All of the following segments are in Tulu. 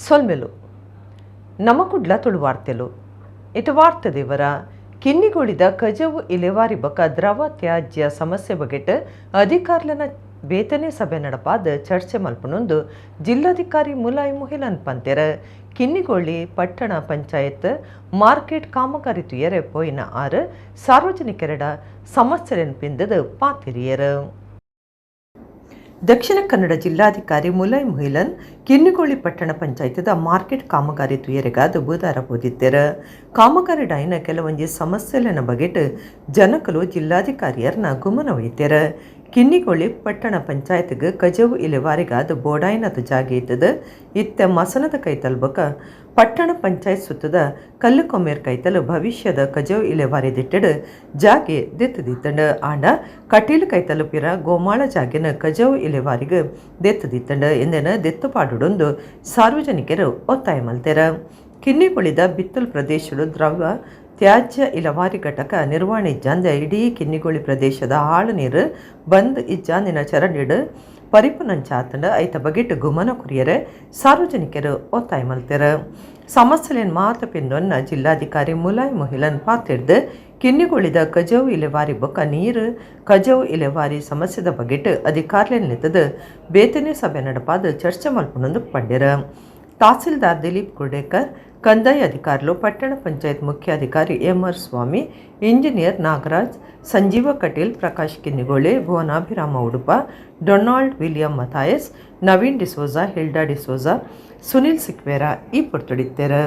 ಸೊಲ್ಮೆಲು. ನಮ ಕುಡ್ಲ ತುಳು ವಾರ್ತೆಲು. ಇತ್ತೆ ವಾರ್ತೆ ದೇವರ. ಕಿನ್ನಿಗೋಳಿದ ಕಜವು ಇಲೆವಾರಿ ಬೊಕ ದ್ರವ ತ್ಯಾಜ್ಯ ಸಮಸ್ಯೆ ಬಗೆಟ್ ಅಧಿಕಾರಿಲೆನ ಬೇತನೆ ಸಭೆ ನಡಪಾದ್ ಚರ್ಚೆ ಮಲ್ಪುನೊಂದು ಜಿಲ್ಲಾಧಿಕಾರಿ ಮುಲಾಯ್ ಮುಹಿಲನ್ ಪಂತೆರ್. ಕಿನ್ನಿಗೋಳಿ ಪಟ್ಟಣ ಪಂಚಾಯತ್ ಮಾರ್ಕೆಟ್ ಕಾಮಗಾರಿ ತುಯರೆ ಪೋಯಿನ ಆರ್ ಸಾರ್ವಜನಿಕರೆಡ ಸಮಸ್ಯೆಲೆನ್ ಪಿಂದದ್ ಪಾತೆರಿಯೆರ್. ದಕ್ಷಿಣ ಕನ್ನಡ ಜಿಲ್ಲಾಧಿಕಾರಿ ಮುಲೈ ಮುಹಿಲನ್ ಕಿನ್ನಿಗೋಳಿ ಪಟ್ಟಣ ಪಂಚಾಯತ್ದ ಮಾರ್ಕೆಟ್ ಕಾಮಗಾರಿ ತುಯರೆಗಾದ್ ಬುಧಾರ ಪೋದಿತ್ತೆರ್. ಕಾಮಗಾರಿಡಾಯಿನ ಕೆಲವೊಂಜಿ ಸಮಸ್ಯೆಲೆನ ಬಗೆಟ್ ಜನಕುಲು ಜಿಲ್ಲಾಧಿಕಾರಿಯರ್ನ ಗುಮನ ಒಯ್ತೆರ್. ಕಿನ್ನಿಗೋಳಿ ಪಟ್ಟಣ ಪಂಚಾಯತ್ಗ್ ಕಜವು ಇಲೆವಾರಿಗಾದ್ ಬೋಡಾಯಿನತ್ ಜಾಗೆ ಇತ್ತುದ್, ಇತ್ತೆ ಮಸನದ ಕೈತಲ್ ಬೊಕ ಪಟ್ಟಣ ಪಂಚಾಯತ್ ಸುತ್ತದ ಕಲ್ಲುಕೊಮೇರ್ ಕೈತಲ್ ಭವಿಷ್ಯದ ಕಜವು ಇಲೆವಾರಿ ದಿಟ್ಟಿಡ್ ಜಾಗೆ ದೆತ್ತುದಿತ್ತುಂಡು. ಆಂಡ ಕಟೀಲು ಕೈತಲ್ ಪಿರ ಗೋಮಾಳ ಜಾಗೆನ್ ಕಜವು ಇಲೆವಾರಿಗ್ ದೆತ್ತುದಿತ್ತುಂಡು. ಇಂದೆನ್ ದೆತ್ತು ಪಾಡುಡೊಂದು ಸಾರ್ವಜನಿಕರು ಒತ್ತಾಯ ಮಲ್ತೆರ್. ಕಿನ್ನಿಗೋಳಿದ ಬಿತ್ತಲ್ ಪ್ರದೇಶಡ್ ದ್ರವ ತ್ಯಾಜ್ಯ ಇಲವಾರಿ ಘಟಕ ನಿರ್ವಹಣೆ ಇಜ್ಜಾಂದೆ ಇಡೀ ಕಿನ್ನಿಗೋಳಿ ಪ್ರದೇಶದ ಹಾಳು ನೀರು ಬಂದ್ ಇಜ್ಜಾಂದಿನ ಚರಂಡಿಡ್ ಪರಿಪುನಂಚಾತಂಡ. ಐತ ಬಗೆಟ್ ಗುಮನ ಕೊರಿಯರೆ ಸಾರ್ವಜನಿಕರು ಒತ್ತಾಯ ಮಲ್ತೆರ್. ಸಮಸ್ಯೆಲೆನ್ ಮಾತ ಪಿಂದೊನ್ನ ಜಿಲ್ಲಾಧಿಕಾರಿ ಮುಲಾಯ್ ಮೊಹಿಲನ್ ಪಾತೆರ್ದ್, ಕಿನ್ನಿಗೋಳಿದ ಕಜವು ಇಲೆವಾರಿ ಬೊಕ್ಕ ನೀರು ಕಜವು ಇಲೆವಾರಿ ಸಮಸ್ಯೆದ ಬಗೆಟ್ ಅಧಿಕಾರಿಲೆನ್ ಲೆತ್ತುದ್ ಬೇತನೆ ಸಭೆ ನಡಪಾದ್ ಚರ್ಚೆ ಮಲ್ಪುನೊಂದು ಪಂಡೆರ್. ತಹಸೀಲ್ದಾರ್ ದಿಲೀಪ್ ಕುರ್ಡೇಕರ್, ಕಂದಾಯ ಅಧಿಕಾರಿಲು, ಪಟ್ಟಣ ಪಂಚಾಯತ್ ಮುಖ್ಯಾಧಿಕಾರಿ M R Swamy, engineer Nagaraj, Sanjeeva Kateel, Prakash Kinnigoli, Bhuvanabhirama Udupa, Donald William Mathias, Naveen D'Souza, Hilda D'Souza, Sunil Sequeira ಈ ಪೊರ್ತುಡಿತ್ತೆರ್.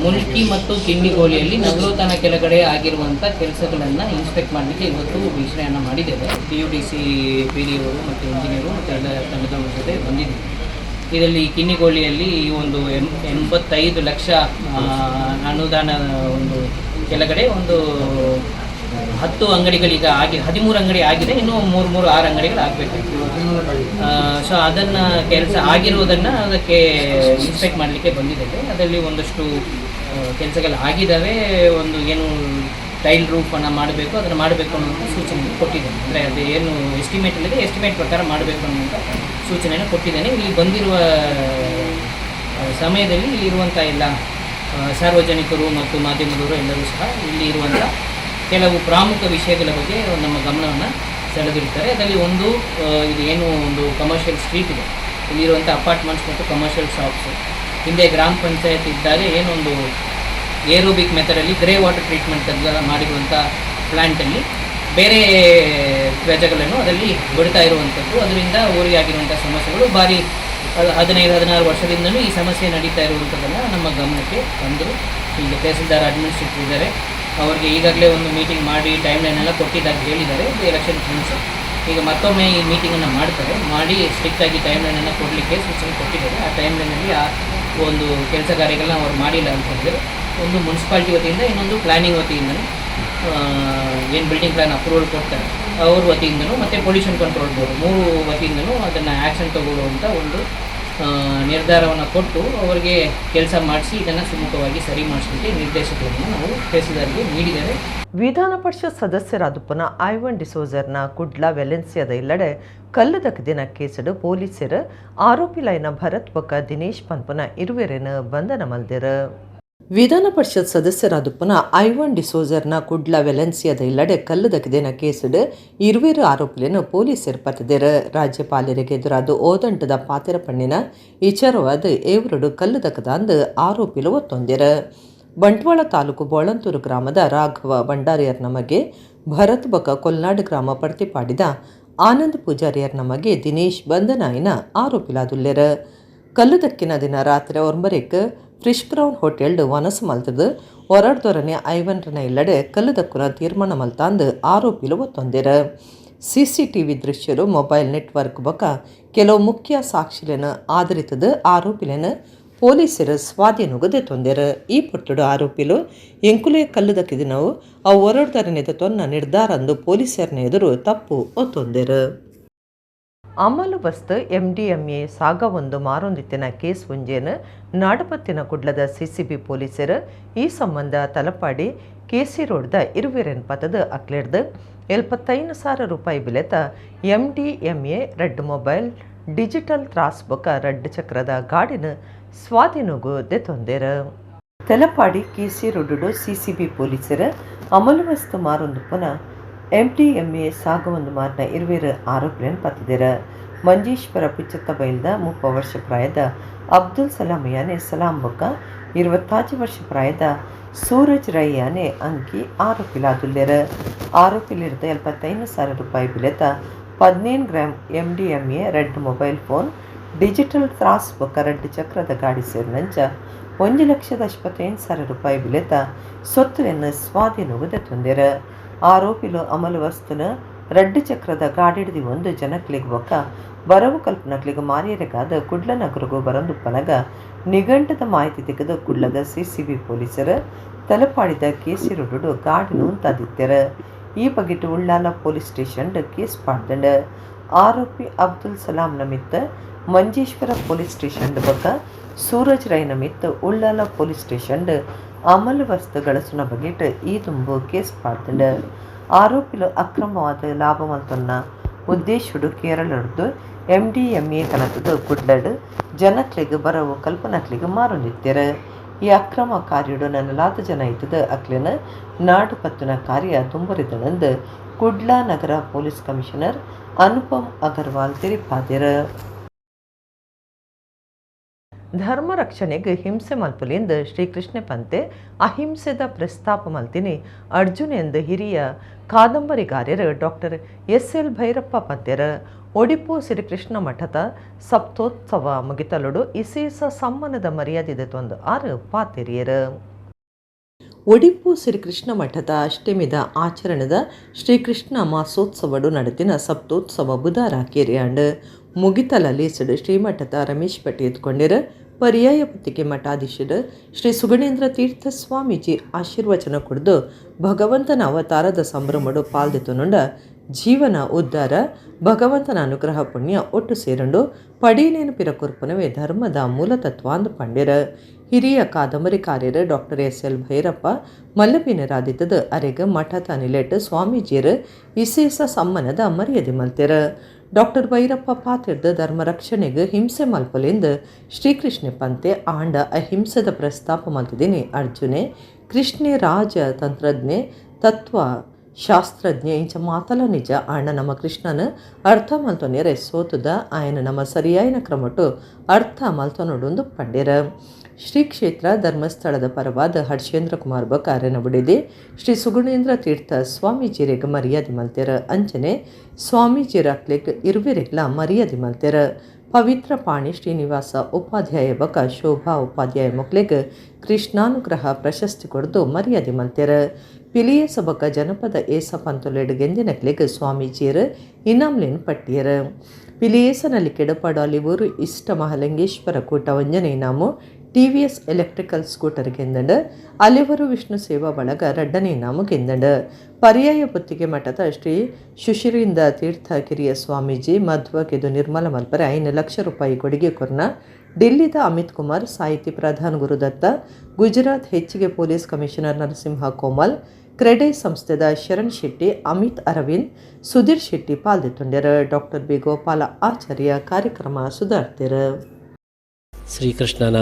ಮುಲ್ಕಿ ಮತ್ತು ಕಿನ್ನಿಗೋಳಿಯಲ್ಲಿ ನಗರೋತ್ಥಾನ ಕೆಳಗಡೆ ಆಗಿರುವಂಥ ಕೆಲಸಗಳನ್ನು ಇನ್ಸ್ಪೆಕ್ಟ್ ಮಾಡಲಿಕ್ಕೆ ಇವತ್ತು ವೀಕ್ಷಣೆಯನ್ನು ಮಾಡಿದ್ದೇವೆ. ಟಿಯುಡಿಸಿ ಪಿ ಡಿ ಅವರು ಮತ್ತು ಇಂಜಿನಿಯರು ಮತ್ತು ಎಲ್ಲ ತಂಡದವರ ಜೊತೆ ಬಂದಿದ್ದೀವಿ. ಇದರಲ್ಲಿ ಕಿನ್ನಿಗೋಳಿಯಲ್ಲಿ ಈ ಒಂದು 85 ಲಕ್ಷ ಅನುದಾನ ಒಂದು ಕೆಳಗಡೆ ಒಂದು 10 ಅಂಗಡಿಗಳೀಗ ಆಗಿದೆ. 13 ಅಂಗಡಿ ಆಗಿದೆ. ಇನ್ನು ಮೂರು ಮೂರು ಆರು ಅಂಗಡಿಗಳು ಆಗಬೇಕು. ಸೊ ಅದನ್ನು ಕೆಲಸ ಆಗಿರುವುದನ್ನು ಅದಕ್ಕೆ ಇನ್ಸ್ಪೆಕ್ಟ್ ಮಾಡಲಿಕ್ಕೆ ಬಂದಿದ್ದೇವೆ. ಅದರಲ್ಲಿ ಒಂದಷ್ಟು ಕೆಲಸಗಳು ಆಗಿದ್ದಾವೆ. ಒಂದು ಏನು ಟೈಲ್ ರೂಫನ್ನು ಮಾಡಬೇಕು, ಅದನ್ನು ಮಾಡಬೇಕು ಅನ್ನುವಂಥ ಸೂಚನೆಯನ್ನು ಕೊಟ್ಟಿದ್ದೇನೆ. ಅಂದರೆ ಅದು ಏನು ಎಸ್ಟಿಮೇಟಲ್ಲಿದೆ, ಎಸ್ಟಿಮೇಟ್ ಪ್ರಕಾರ ಮಾಡಬೇಕು ಅನ್ನುವಂಥ ಸೂಚನೆಯನ್ನು ಕೊಟ್ಟಿದ್ದೇನೆ. ಇಲ್ಲಿ ಬಂದಿರುವ ಸಮಯದಲ್ಲಿ ಇಲ್ಲಿರುವಂಥ ಎಲ್ಲ ಸಾರ್ವಜನಿಕರು ಮತ್ತು ಮಾಧ್ಯಮದವರು ಎಲ್ಲರೂ ಸಹ ಇಲ್ಲಿ ಇರುವಂಥ ಕೆಲವು ಪ್ರಮುಖ ವಿಷಯಗಳ ಬಗ್ಗೆ ನಮ್ಮ ಗಮನವನ್ನು ಸೆಳೆದಿರ್ತಾರೆ. ಅದರಲ್ಲಿ ಒಂದು ಇದು ಏನು ಒಂದು ಕಮರ್ಷಿಯಲ್ ಸ್ಟ್ರೀಟ್ ಇದೆ, ಇಲ್ಲಿರುವಂಥ ಅಪಾರ್ಟ್ಮೆಂಟ್ಸ್ ಮತ್ತು ಕಮರ್ಷಿಯಲ್ ಶಾಪ್ಸ್. ಹಿಂದೆ ಗ್ರಾಮ ಪಂಚಾಯತ್ ಇದ್ದಾಗ ಏನೊಂದು ಏರೋಬಿಕ್ ಮೆಥಡಲ್ಲಿ ಗ್ರೇ ವಾಟರ್ ಟ್ರೀಟ್ಮೆಂಟ್ ಎಲ್ಲ ಮಾಡಿರುವಂಥ ಪ್ಲ್ಯಾಂಟಲ್ಲಿ ಬೇರೆ ತ್ಯಾಜ್ಯಗಳನ್ನು ಅದರಲ್ಲಿ ಬಿಡ್ತಾ ಇರುವಂಥದ್ದು, ಅದರಿಂದ ಊರಿಗೆ ಆಗಿರುವಂಥ ಸಮಸ್ಯೆಗಳು ಭಾರಿ 15 16 ವರ್ಷದಿಂದಲೂ ಈ ಸಮಸ್ಯೆ ನಡೀತಾ ಇರುವಂಥದ್ದನ್ನು ನಮ್ಮ ಗಮನಕ್ಕೆ ತಂದರು. ಈಗ ತಹಸೀಲ್ದಾರ್, ಅಡ್ಮಿನಿಸ್ಟ್ರೇಟರ್ ಇದ್ದಾರೆ. ಅವರಿಗೆ ಈಗಾಗಲೇ ಒಂದು ಮೀಟಿಂಗ್ ಮಾಡಿ ಟೈಮ್ ಲೈನ್ ಎಲ್ಲ ಕೊಟ್ಟಿದ್ದಾಗ ಹೇಳಿದ್ದಾರೆ. ಎಲೆಕ್ಷನ್ ಮುಂಚೆ ಈಗ ಮತ್ತೊಮ್ಮೆ ಈ ಮೀಟಿಂಗನ್ನು ಮಾಡ್ತಾರೆ. ಮಾಡಿ ಸ್ಟ್ರಿಕ್ಟಾಗಿ ಟೈಮ್ ಲೈನನ್ನು ಕೊಡಲಿಕ್ಕೆ ಸೂಚನೆ ಕೊಟ್ಟಿದ್ದಾರೆ. ಆ ಟೈಮ್ ಲೈನಲ್ಲಿ ಆ ಒಂದು ಕೆಲಸ ಕಾರ್ಯಗಳನ್ನ ಅವ್ರು ಮಾಡಿಲ್ಲ ಅಂತ ಹೇಳಿದರೆ, ಒಂದು ಮುನ್ಸಿಪಾಲ್ಟಿ ವತಿಯಿಂದ, ಇನ್ನೊಂದು ಪ್ಲ್ಯಾನಿಂಗ್ ವತಿಯಿಂದನೂ, ಏನು ಬಿಲ್ಡಿಂಗ್ ಪ್ಲ್ಯಾನ್ ಅಪ್ರೂವಲ್ ಕೊಡ್ತಾರೆ ಅವ್ರ ವತಿಯಿಂದನೂ, ಮತ್ತು ಪೊಲ್ಯೂಷನ್ ಕಂಟ್ರೋಲ್ ಬೋರ್ಡ್, ಮೂರು ವತಿಯಿಂದನೂ ಅದನ್ನು ಆ್ಯಕ್ಷನ್ ತಗೊಳ್ಳುವಂಥ ಒಂದು ನಿರ್ಧಾರವನ್ನು ಕೊಟ್ಟು ಅವರಿಗೆ ಕೆಲಸ ಮಾಡಿಸಿ ಇದನ್ನು ಸುಮುಖವಾಗಿ ಸರಿ ಮಾಡಿಸಲಿಕ್ಕೆ ನಿರ್ದೇಶನಗಳನ್ನು ನಾವು ತಹಸೀಲ್ದಾರ್ಗೆ ನೀಡಿದ್ದೇವೆ. ವಿಧಾನ ಪರಿಷತ್ ಸದಸ್ಯರಾದುಪ್ಪನ ಐವನ್ ಡಿಸೋಜರ್ನ ಕುಡ್ಲ ವೆಲೆನ್ಸಿಯಾದ ಇಲ್ಲಡೆ ಕಲ್ಲುದಕ್ದಿನ ಕೇಸಡು ಪೊಲೀಸರು ಆರೋಪಿಲೈನ ಭರತ್ ಬೊಕ್ಕ ದಿನೇಶ್ ಪನ್ಪುನ ಇರುವೆರೆನ್ ಬಂಧನ ಮಲ್ದೆರ್. ವಿಧಾನ ಪರಿಷತ್ ಸದಸ್ಯರಾದುಪ್ಪನ ಐವನ್ ಡಿಸೋಜರ್ನ ಕುಡ್ಲ ವೆಲೆನ್ಸಿಯಾದ ಇಲ್ಲಡೆ ಕಲ್ಲುದಕ್ದಿನ ಕೇಸುಡು ಇರುವೆರು ಆರೋಪಿలను ಪೊಲೀಸರು ಪತ್ತದೆರ್. ರಾಜ್ಯಪಾಲರಿಗೆ ಎದುರಾದ ಓದಂಟದ ಪಾತೆರ ಪಣ್ಣಿನ ಇಚಾರವಾದ ಏವರುಡು ಕಲ್ಲುದಕ್ಕದಾಂದು ಆರೋಪಿಲು ಒತ್ತೊಂದೆರ್. ಬಂಟ್ವಾಳ ತಾಲೂಕು ಬೋಳಂತೂರು ಗ್ರಾಮದ ರಾಘವ ಭಂಡಾರಿಯರ್ ನಮಗೆ ಭರತ್ ಬೊಕ ಕೊಲ್ನಾಡು ಗ್ರಾಮ ಪರ್ತಿಪಾಡಿದ ಆನಂದ್ ಪೂಜಾರಿಯರ್ ನಮಗೆ ದಿನೇಶ್ ಬಂಧನಾಯಿನ ಆರೋಪಿಲಾದುಲ್ಲೆರ್. ಕಲ್ಲುದಕ್ಕಿನ ದಿನ ರಾತ್ರಿ 9ಕ್ಕೆ ಫಿಶ್ ಕ್ರೌನ್ ಹೋಟೆಲ್ಡ್ ವನಸು ಮಲ್ತದು ಒರಡ್ದೊರನೆ ಐವನ್ರನ ಇಲ್ಲಡೆ ಕಲ್ಲುದಕ್ಕುನ ತೀರ್ಮಾನ ಮಲ್ತಾಂದು ಆರೋಪಿಲು ಒತ್ತೊಂದೆರ್. ಸಿಸಿಟಿವಿ ದೃಶ್ಯರು, ಮೊಬೈಲ್ ನೆಟ್ವರ್ಕ್ ಬೊಕ ಕೆಲವು ಮುಖ್ಯ ಸಾಕ್ಷಿಲೆನ್ ಆಧರಿತದ ಆರೋಪಿಲೆನ್ ಪೊಲೀಸರು ಸ್ವಾಧೀನಗ್ ದೆತ್ತೊಂದೆರ್. ಈ ಪೊರ್ತುಡು ಆರೋಪಿಲು ಎಂಕುಲೆ ಕಲ್ಲುದಕ್ಕಿದಿನವು, ಅವು ಒರಡ್ದರನೆದ ತೊನ್ನ ನಿರ್ಧಾರಂದು ಪೊಲೀಸರನ ಎದುರು ತಪ್ಪು ಒತ್ತೊಂದೆರ್. ಅಮಲು ಬಸ್ತ್ ಎಂಡಿಎಂಎ ಸಾಗವೊಂದು ಮಾರೊಂದಿತ್ತಿನ ಕೇಸ್ ಒಂಜೇನ್ ನಾಡಪತ್ತಿನ ಕುಡ್ಲದ ಸಿಸಿಬಿ ಪೊಲೀಸರು ಈ ಸಂಬಂಧ ತಲಪಾಡಿ ಕೆಸಿ ರೋಡ್ದ ಇರುವೆರೆನ್ ಪತದ ಅಕ್ಲೆಡ್ದ್ 75,000 ರೂಪಾಯಿ ಬೆಲೆತ MDMA red mobile digital ತ್ರಾಸ್ ಬೊಕ ರಡ್ಡ್ ಚಕ್ರದ ಗಾಡಿನ ಸ್ವಾಧೀನಗು ದೆತೊಂದೆರ್. ತೆಲಪಾಡಿ ಕೆಸಿ ರೋಡುಡು ಸಿಸಿಬಿ ಪೊಲೀಸರು ಅಮಲು ವಸ್ತು ಮಾರೊಂದುಪ್ಪುನ ಎಂಡಿಎಂಎ ಸಾಗವೊಂದು ಮಾರಿನ ಇರುವೆರ್ ಆರೋಪಿಲೆನ್ ಪತ್ತುದೆರ್. ಮಂಜೇಶ್ವರ ಪುಚ್ಚತ್ತಬೈಲ್ದ 30 ವರ್ಷ ಪ್ರಾಯದ ಅಬ್ದುಲ್ ಸಲಾಂ ಯಾನೆ ಸಲಾಂ ಬೊಕ್ಕ 26 ವರ್ಷ ಪ್ರಾಯದ ಸೂರಜ್ ರೈ ಯಾನೆ ಅಂಕಿ ಆರೋಪಿಲಾದುಲ್ಲೆರ್. ಆರೋಪಿಲಿರ್ದ್ 75,000 ರೂಪಾಯಿ ಬೆಲೆತ 15 gram MDMA, red mobile phone, digital ತ್ರಾಸ್ ಬೊಕ್ಕ ರಡ್ಡ್ ಚಕ್ರದ ಗಾಡಿ ಸೇರಿನಂಚ 1,85,000 ರೂಪಾಯಿ ಬೆಲೆತ ಸೊತ್ತುಲೆನ್ ಸ್ವಾಧೀನಗು ದೆತೊಂದೆರ್. ಆರೋಪಿಲು ಅಮಲು ವಸ್ತುನ ರಡ್ಡ್ ಚಕ್ರದ ಗಾಡಿಡ್ದ್ ಒಂದು ಜನಕ್ಲೆಗ್ ಬೊಕ್ಕ ಬರವು ಕಲ್ಪನಕ್ಲೆಗ್ ಮಾರಿಯೆರೆಗಾದ್ ಕುಡ್ಲ ನಗರಗು ಬರೊಂದುಪ್ಪನಗ ನಿಘಂಟದ ಮಾಹಿತಿ ತಿಕ್ಕುದು ಕುಡ್ಲದ ಸಿಸಿಬಿ ಪೊಲೀಸರು ತಲಪಾಡಿದ ಕೆಸಿ ರೋಡುಡು ಗಾಡಿನ್ ಉಂತಾದಿತ್ತೆರ್. ಈ ಬಗೆಟ್ ಉಳ್ಳಾಲ police station case ಪಾಡ್ದ್ಂಡ್. ಆರೋಪಿ ಅಬ್ದುಲ್ ಸಲಾಂ ನ ಮಿತ್ತ್ ಮಂಜೇಶ್ವರ ಪೊಲೀಸ್ ಸ್ಟೇಷನ್ ಬೊಕ್ಕ ಸೂರಜ್ ರೈ ನ ಮಿತ್ತ್ ಉಳ್ಳಾಲ ಪೊಲೀಸ್ ಸ್ಟೇಷನ್ ಅಮಲು ವಸ್ತು ಗಳಸುನ ಬಗೆಟ್ ಈ ದುಂಬು ಕೇಸ್ ಪಾಡ್ದ್ಂಡ್. ಆರೋಪಿಲು ಅಕ್ರಮವಾದ್ ಲಾಭ ಮಲ್ತೊನ್ನ ಉದ್ದೇಶಡ್ ಕೇರಳಡ್ದ್ ಎಂಡಿಎಂಎ ಕನತುದು ಕುಡ್ಲಡ್ ಜನಕ್ಲೆಗ್ ಬರವು ಕಲ್ಪನಕ್ಲೆಗ್ ಮಾರೊಂದಿತ್ತೆರ್. ಈ ಅಕ್ರಮ ಕಾರ್ಯಡ್ ನನಲಾತ್ ಜನ ಇತ್ತುದು ಅಕ್ಲೆನ್ ನಾಡ್ ಪತ್ತುನ ಕಾರ್ಯ ದುಂಬರಿದ್ಂಡ್ ಕುಡ್ಲ ನಗರ ಪೊಲೀಸ್ ಕಮಿಷನರ್ ಅನುಪಮ್ ಅಗರ್ವಾಲ್ ತೆರಿಪಾದೆರ್. ಧರ್ಮ ರಕ್ಷಣೆಗೆ ಹಿಂಸೆ ಮಲ್ಪುಲೆಂದು ಶ್ರೀಕೃಷ್ಣ ಪಂತೆ ಅಹಿಂಸೆದ ಪ್ರಸ್ತಾಪ ಮಲ್ತಿನಿ ಅರ್ಜುನ್ ಎಂದು ಹಿರಿಯ ಕಾದಂಬರಿಗಾರ್ಯರು doctor S L Bhyrappa ಪಂತೆರ್. ಒಡಿಪು ಶ್ರೀಕೃಷ್ಣ ಮಠದ ಸಪ್ತೋತ್ಸವ ಮುಗಿತಲುಡು ಇಸೇಸ ಸಮ್ಮಾನದ ಮರ್ಯಾದೆ ದೆತೊಂದು ಆರು ಪಾತೆರಿಯರು. ಒಡಿಪು ಶ್ರೀಕೃಷ್ಣ ಮಠದ ಅಷ್ಟಮಿದ ಆಚರಣೆದ ಶ್ರೀಕೃಷ್ಣ ಮಾಸೋತ್ಸವಡು ನಡೆದಿನ ಸಪ್ತೋತ್ಸವ ಬುಧಾರ ಕೇರಿಯಾಂಡ್ ಮುಗಿತಲ ಲೇಸಡು ಶ್ರೀಮಠದ ರಮೇಶ್ ಭಟ್ ಎದ್ಕೊಂಡಿರು. ಪರ್ಯಾಯ ಪುತ್ತಿಗೆ ಮಠಾಧೀಶರು ಶ್ರೀ ಸುಗುಣೇಂದ್ರ ತೀರ್ಥ ಸ್ವಾಮೀಜಿ ಆಶೀರ್ವಚನ ಕೊಡ್ದು ಭಗವಂತನ ಅವತಾರದ ಸಂಭ್ರಮಡು ಪಾಲ್ದೆತೊನುಂಡ ಜೀವನ ಉದ್ಧಾರ, ಭಗವಂತನ ಅನುಗ್ರಹ ಪುಣ್ಯ ಒಟ್ಟು ಸೇರಂಡು ಪಡೀನೇನು ಪಿರಕೊರ್ಪುನವೇ ಧರ್ಮದ ಮೂಲತತ್ವ ಅಂದ್ ಪಂಡೆರ್. ಹಿರಿಯ ಕಾದಂಬರಿಕಾರ್ಯರು doctor S L Bhyrappa ಮಲ್ಲಬಿನರಾದಿತ್ತದು ಅರೆಗ್ ಮಠದ ನಿಲೆಟ್ ಸ್ವಾಮೀಜಿಯರು ಇಸೇಸ ಸಮ್ಮಾನದ ಮರ್ಯಾದೆ ಮಲ್ತೆರ್. ಡಾಕ್ಟರ್ ಭೈರಪ್ಪ ಪಾತೆರ್ದ್ ಧರ್ಮ ರಕ್ಷಣೆಗೆ ಹಿಂಸೆ ಮಲ್ಪಲೆಂದು ಶ್ರೀಕೃಷ್ಣ ಪಂತೆ, ಆಂಡ ಅಹಿಂಸೆದ ಪ್ರಸ್ತಾಪ ಮಲ್ತಿದ್ದೀನಿ ಅರ್ಜುನೆ. ಕೃಷ್ಣೆ ರಾಜ ತಂತ್ರಜ್ಞೆ, ತತ್ವ ಶಾಸ್ತ್ರಜ್ಞೆ ಇಂಚ ಮಾತಲ ನಿಜ. ಆಂಡ ನಮ್ಮ ಕೃಷ್ಣನ ಅರ್ಥ ಮಲ್ತೊನೆರೆ ಸೋತುದ, ಆಯನ ನಮ್ಮ ಸರಿಯಾಯಿನ ಕ್ರಮಟು ಅರ್ಥ ಮಲ್ತೊನೊಡೊಂದು ಪಂಡೆರ್. ಶ್ರೀ ಕ್ಷೇತ್ರ ಧರ್ಮಸ್ಥಳದ ಪರವಾದ ಹರ್ಷೇಂದ್ರ ಕುಮಾರ್ ಬೊಕ್ಕ ಅರೆನ ಬುಡಿದಿ ಶ್ರೀ ಸುಗುಣೇಂದ್ರ ತೀರ್ಥ ಸ್ವಾಮೀಜಿಯರಿಗೆ ಮರ್ಯಾದೆ ಮಲ್ತೆರ್. ಅಂಚನೆ ಸ್ವಾಮೀಜಿಯರ ಅಕ್ಲೆಗ್ ಇರುವೆರೆಗ್ಲ ಮರ್ಯಾದೆ ಮಲ್ತೆರ್. ಪವಿತ್ರ ಪಾಣಿ ಶ್ರೀನಿವಾಸ ಉಪಾಧ್ಯಾಯ ಬೊಕ್ಕ ಶೋಭಾ ಉಪಾಧ್ಯಾಯ ಮೊಕ್ಲೆಗ್ ಕೃಷ್ಣಾನುಗ್ರಹ ಪ್ರಶಸ್ತಿ ಕೊಡ್ದು ಮರ್ಯಾದೆ ಮಲ್ತೆರ್. ಪಿಲಿಯೇಸ ಬೊಕ್ಕ ಜನಪದ ಏಸ ಪಂತೊಲೆಡ್ ಗೆಂದಿನಕ್ಲೆಗ್ ಸ್ವಾಮೀಜಿಯರು ಇನಾಮ್ಲೆನ್ ಪಟ್ಟಿಯರು. ಪಿಲಿಯೇಸನಲ್ಲಿ ಕೆಡಪಾಡು ಇಷ್ಟ ಮಹಾಲಿಂಗೇಶ್ವರ ಕೂಟ ಒಂಜನೆ ಇನಾಮು TVS electrical scooter ಗೆಂದಂಡು. ಅಲಿವರು ವಿಷ್ಣು ಸೇವಾ ಬಳಗ ರಡ್ಡನೆ ಇನಾಮು ಗೆಂದಂಡು. ಪರ್ಯಾಯ ಪುತ್ತಿಗೆ ಮಠದ ಶ್ರೀ ಸುಶೀರಿಂದ ತೀರ್ಥ ಕಿರಿಯ ಸ್ವಾಮೀಜಿ ಮಧ್ವ ಕೆದು ನಿರ್ಮಲ ಮಲ್ಪರೆ 5 ಲಕ್ಷ ರೂಪಾಯಿ ಕೊಡುಗೆ ಕೊರ್ನ ಡಿಲ್ಲಿದ ಅಮಿತ್ ಕುಮಾರ್, ಸಾಹಿತಿ ಪ್ರಧಾನ್ ಗುರುದತ್ತ, ಗುಜರಾತ್ ಹೆಚ್ಚಿಗೆ ಪೊಲೀಸ್ ಕಮಿಷನರ್ ನರಸಿಂಹ ಕೋಮಲ್, ಕ್ರೆಡೈ ಸಂಸ್ಥೆದ ಶರಣ್ ಶೆಟ್ಟಿ, ಅಮಿತ್ ಅರವಿಂದ್, ಸುಧೀರ್ ಶೆಟ್ಟಿ ಪಾಲ್ದೆತೊಂಡೆರ್. ಡಾಕ್ಟರ್ ಬಿ ಗೋಪಾಲ ಆಚಾರ್ಯ ಕಾರ್ಯಕ್ರಮ ಸುದಾರ್ತೆರ್. ಶ್ರೀಕೃಷ್ಣನ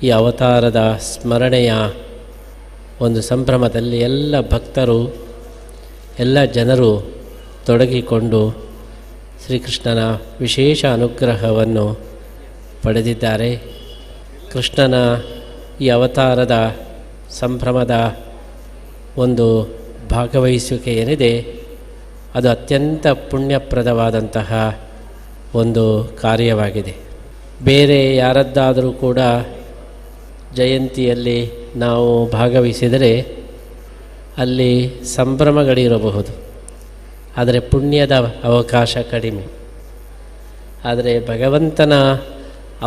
ಈ ಅವತಾರದ ಸ್ಮರಣೆಯ ಒಂದು ಸಂಭ್ರಮದಲ್ಲಿ ಎಲ್ಲ ಭಕ್ತರು, ಎಲ್ಲ ಜನರು ತೊಡಗಿಕೊಂಡು ಶ್ರೀಕೃಷ್ಣನ ವಿಶೇಷ ಅನುಗ್ರಹವನ್ನು ಪಡೆದಿದ್ದಾರೆ. ಕೃಷ್ಣನ ಈ ಅವತಾರದ ಸಂಭ್ರಮದ ಒಂದು ಭಾಗವಹಿಸುವಿಕೆ ಏನಿದೆ, ಅದು ಅತ್ಯಂತ ಪುಣ್ಯಪ್ರದವಾದಂತಹ ಒಂದು ಕಾರ್ಯವಾಗಿದೆ. ಬೇರೆ ಯಾರದ್ದಾದರೂ ಕೂಡ ಜಯಂತಿಯಲ್ಲಿ ನಾವು ಭಾಗವಹಿಸಿದರೆ ಅಲ್ಲಿ ಸಂಭ್ರಮಗಳಿರಬಹುದು, ಆದರೆ ಪುಣ್ಯದ ಅವಕಾಶ ಕಡಿಮೆ. ಆದರೆ ಭಗವಂತನ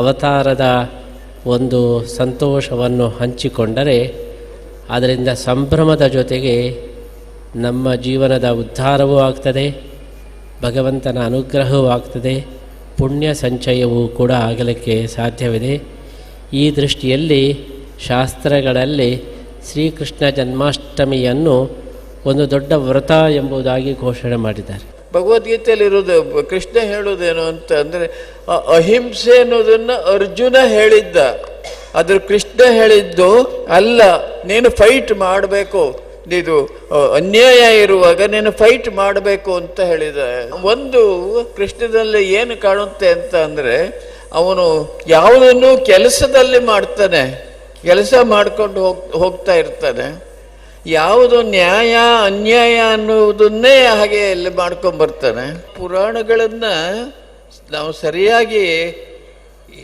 ಅವತಾರದ ಒಂದು ಸಂತೋಷವನ್ನು ಹಂಚಿಕೊಂಡರೆ ಅದರಿಂದ ಸಂಭ್ರಮದ ಜೊತೆಗೆ ನಮ್ಮ ಜೀವನದ ಉದ್ಧಾರವೂ ಆಗ್ತದೆ, ಭಗವಂತನ ಅನುಗ್ರಹವೂ ಆಗ್ತದೆ, ಪುಣ್ಯ ಸಂಚಯವೂ ಕೂಡ ಆಗಲಿಕ್ಕೆ ಸಾಧ್ಯವಿದೆ. ಈ ದೃಷ್ಟಿಯಲ್ಲಿ ಶಾಸ್ತ್ರಗಳಲ್ಲಿ ಶ್ರೀಕೃಷ್ಣ ಜನ್ಮಾಷ್ಟಮಿಯನ್ನು ಒಂದು ದೊಡ್ಡ ವ್ರತ ಎಂಬುದಾಗಿ ಘೋಷಣೆ ಮಾಡಿದ್ದಾರೆ. ಭಗವದ್ಗೀತೆಯಲ್ಲಿರೋದು, ಕೃಷ್ಣ ಹೇಳೋದೇನು ಅಂತ ಅಂದರೆ, ಅಹಿಂಸೆ ಅನ್ನೋದನ್ನು ಅರ್ಜುನ ಹೇಳಿದ್ದ, ಆದ್ರೆ ಕೃಷ್ಣ ಹೇಳಿದ್ದು ಅಲ್ಲ, ನೀನು ಫೈಟ್ ಮಾಡಬೇಕು, ಇದು ಅನ್ಯಾಯ ಇರುವಾಗ ನೀನು ಫೈಟ್ ಮಾಡಬೇಕು ಅಂತ ಹೇಳಿದ. ಒಂದು ಕೃಷ್ಣದಲ್ಲಿ ಏನು ಕಾಣುತ್ತೆ ಅಂತ ಅಂದರೆ, ಅವನು ಯಾವುದನ್ನು ಕೆಲಸದಲ್ಲಿ ಮಾಡ್ತಾನೆ, ಕೆಲಸ ಮಾಡಿಕೊಂಡು ಹೋಗ್ತಾ ಇರ್ತಾನೆ. ಯಾವುದು ನ್ಯಾಯ ಅನ್ಯಾಯ ಅನ್ನುವುದನ್ನೇ ಹಾಗೆ ಇಲ್ಲಿ ಮಾಡ್ಕೊಂಬರ್ತಾನೆ. ಪುರಾಣಗಳನ್ನು ನಾವು ಸರಿಯಾಗಿ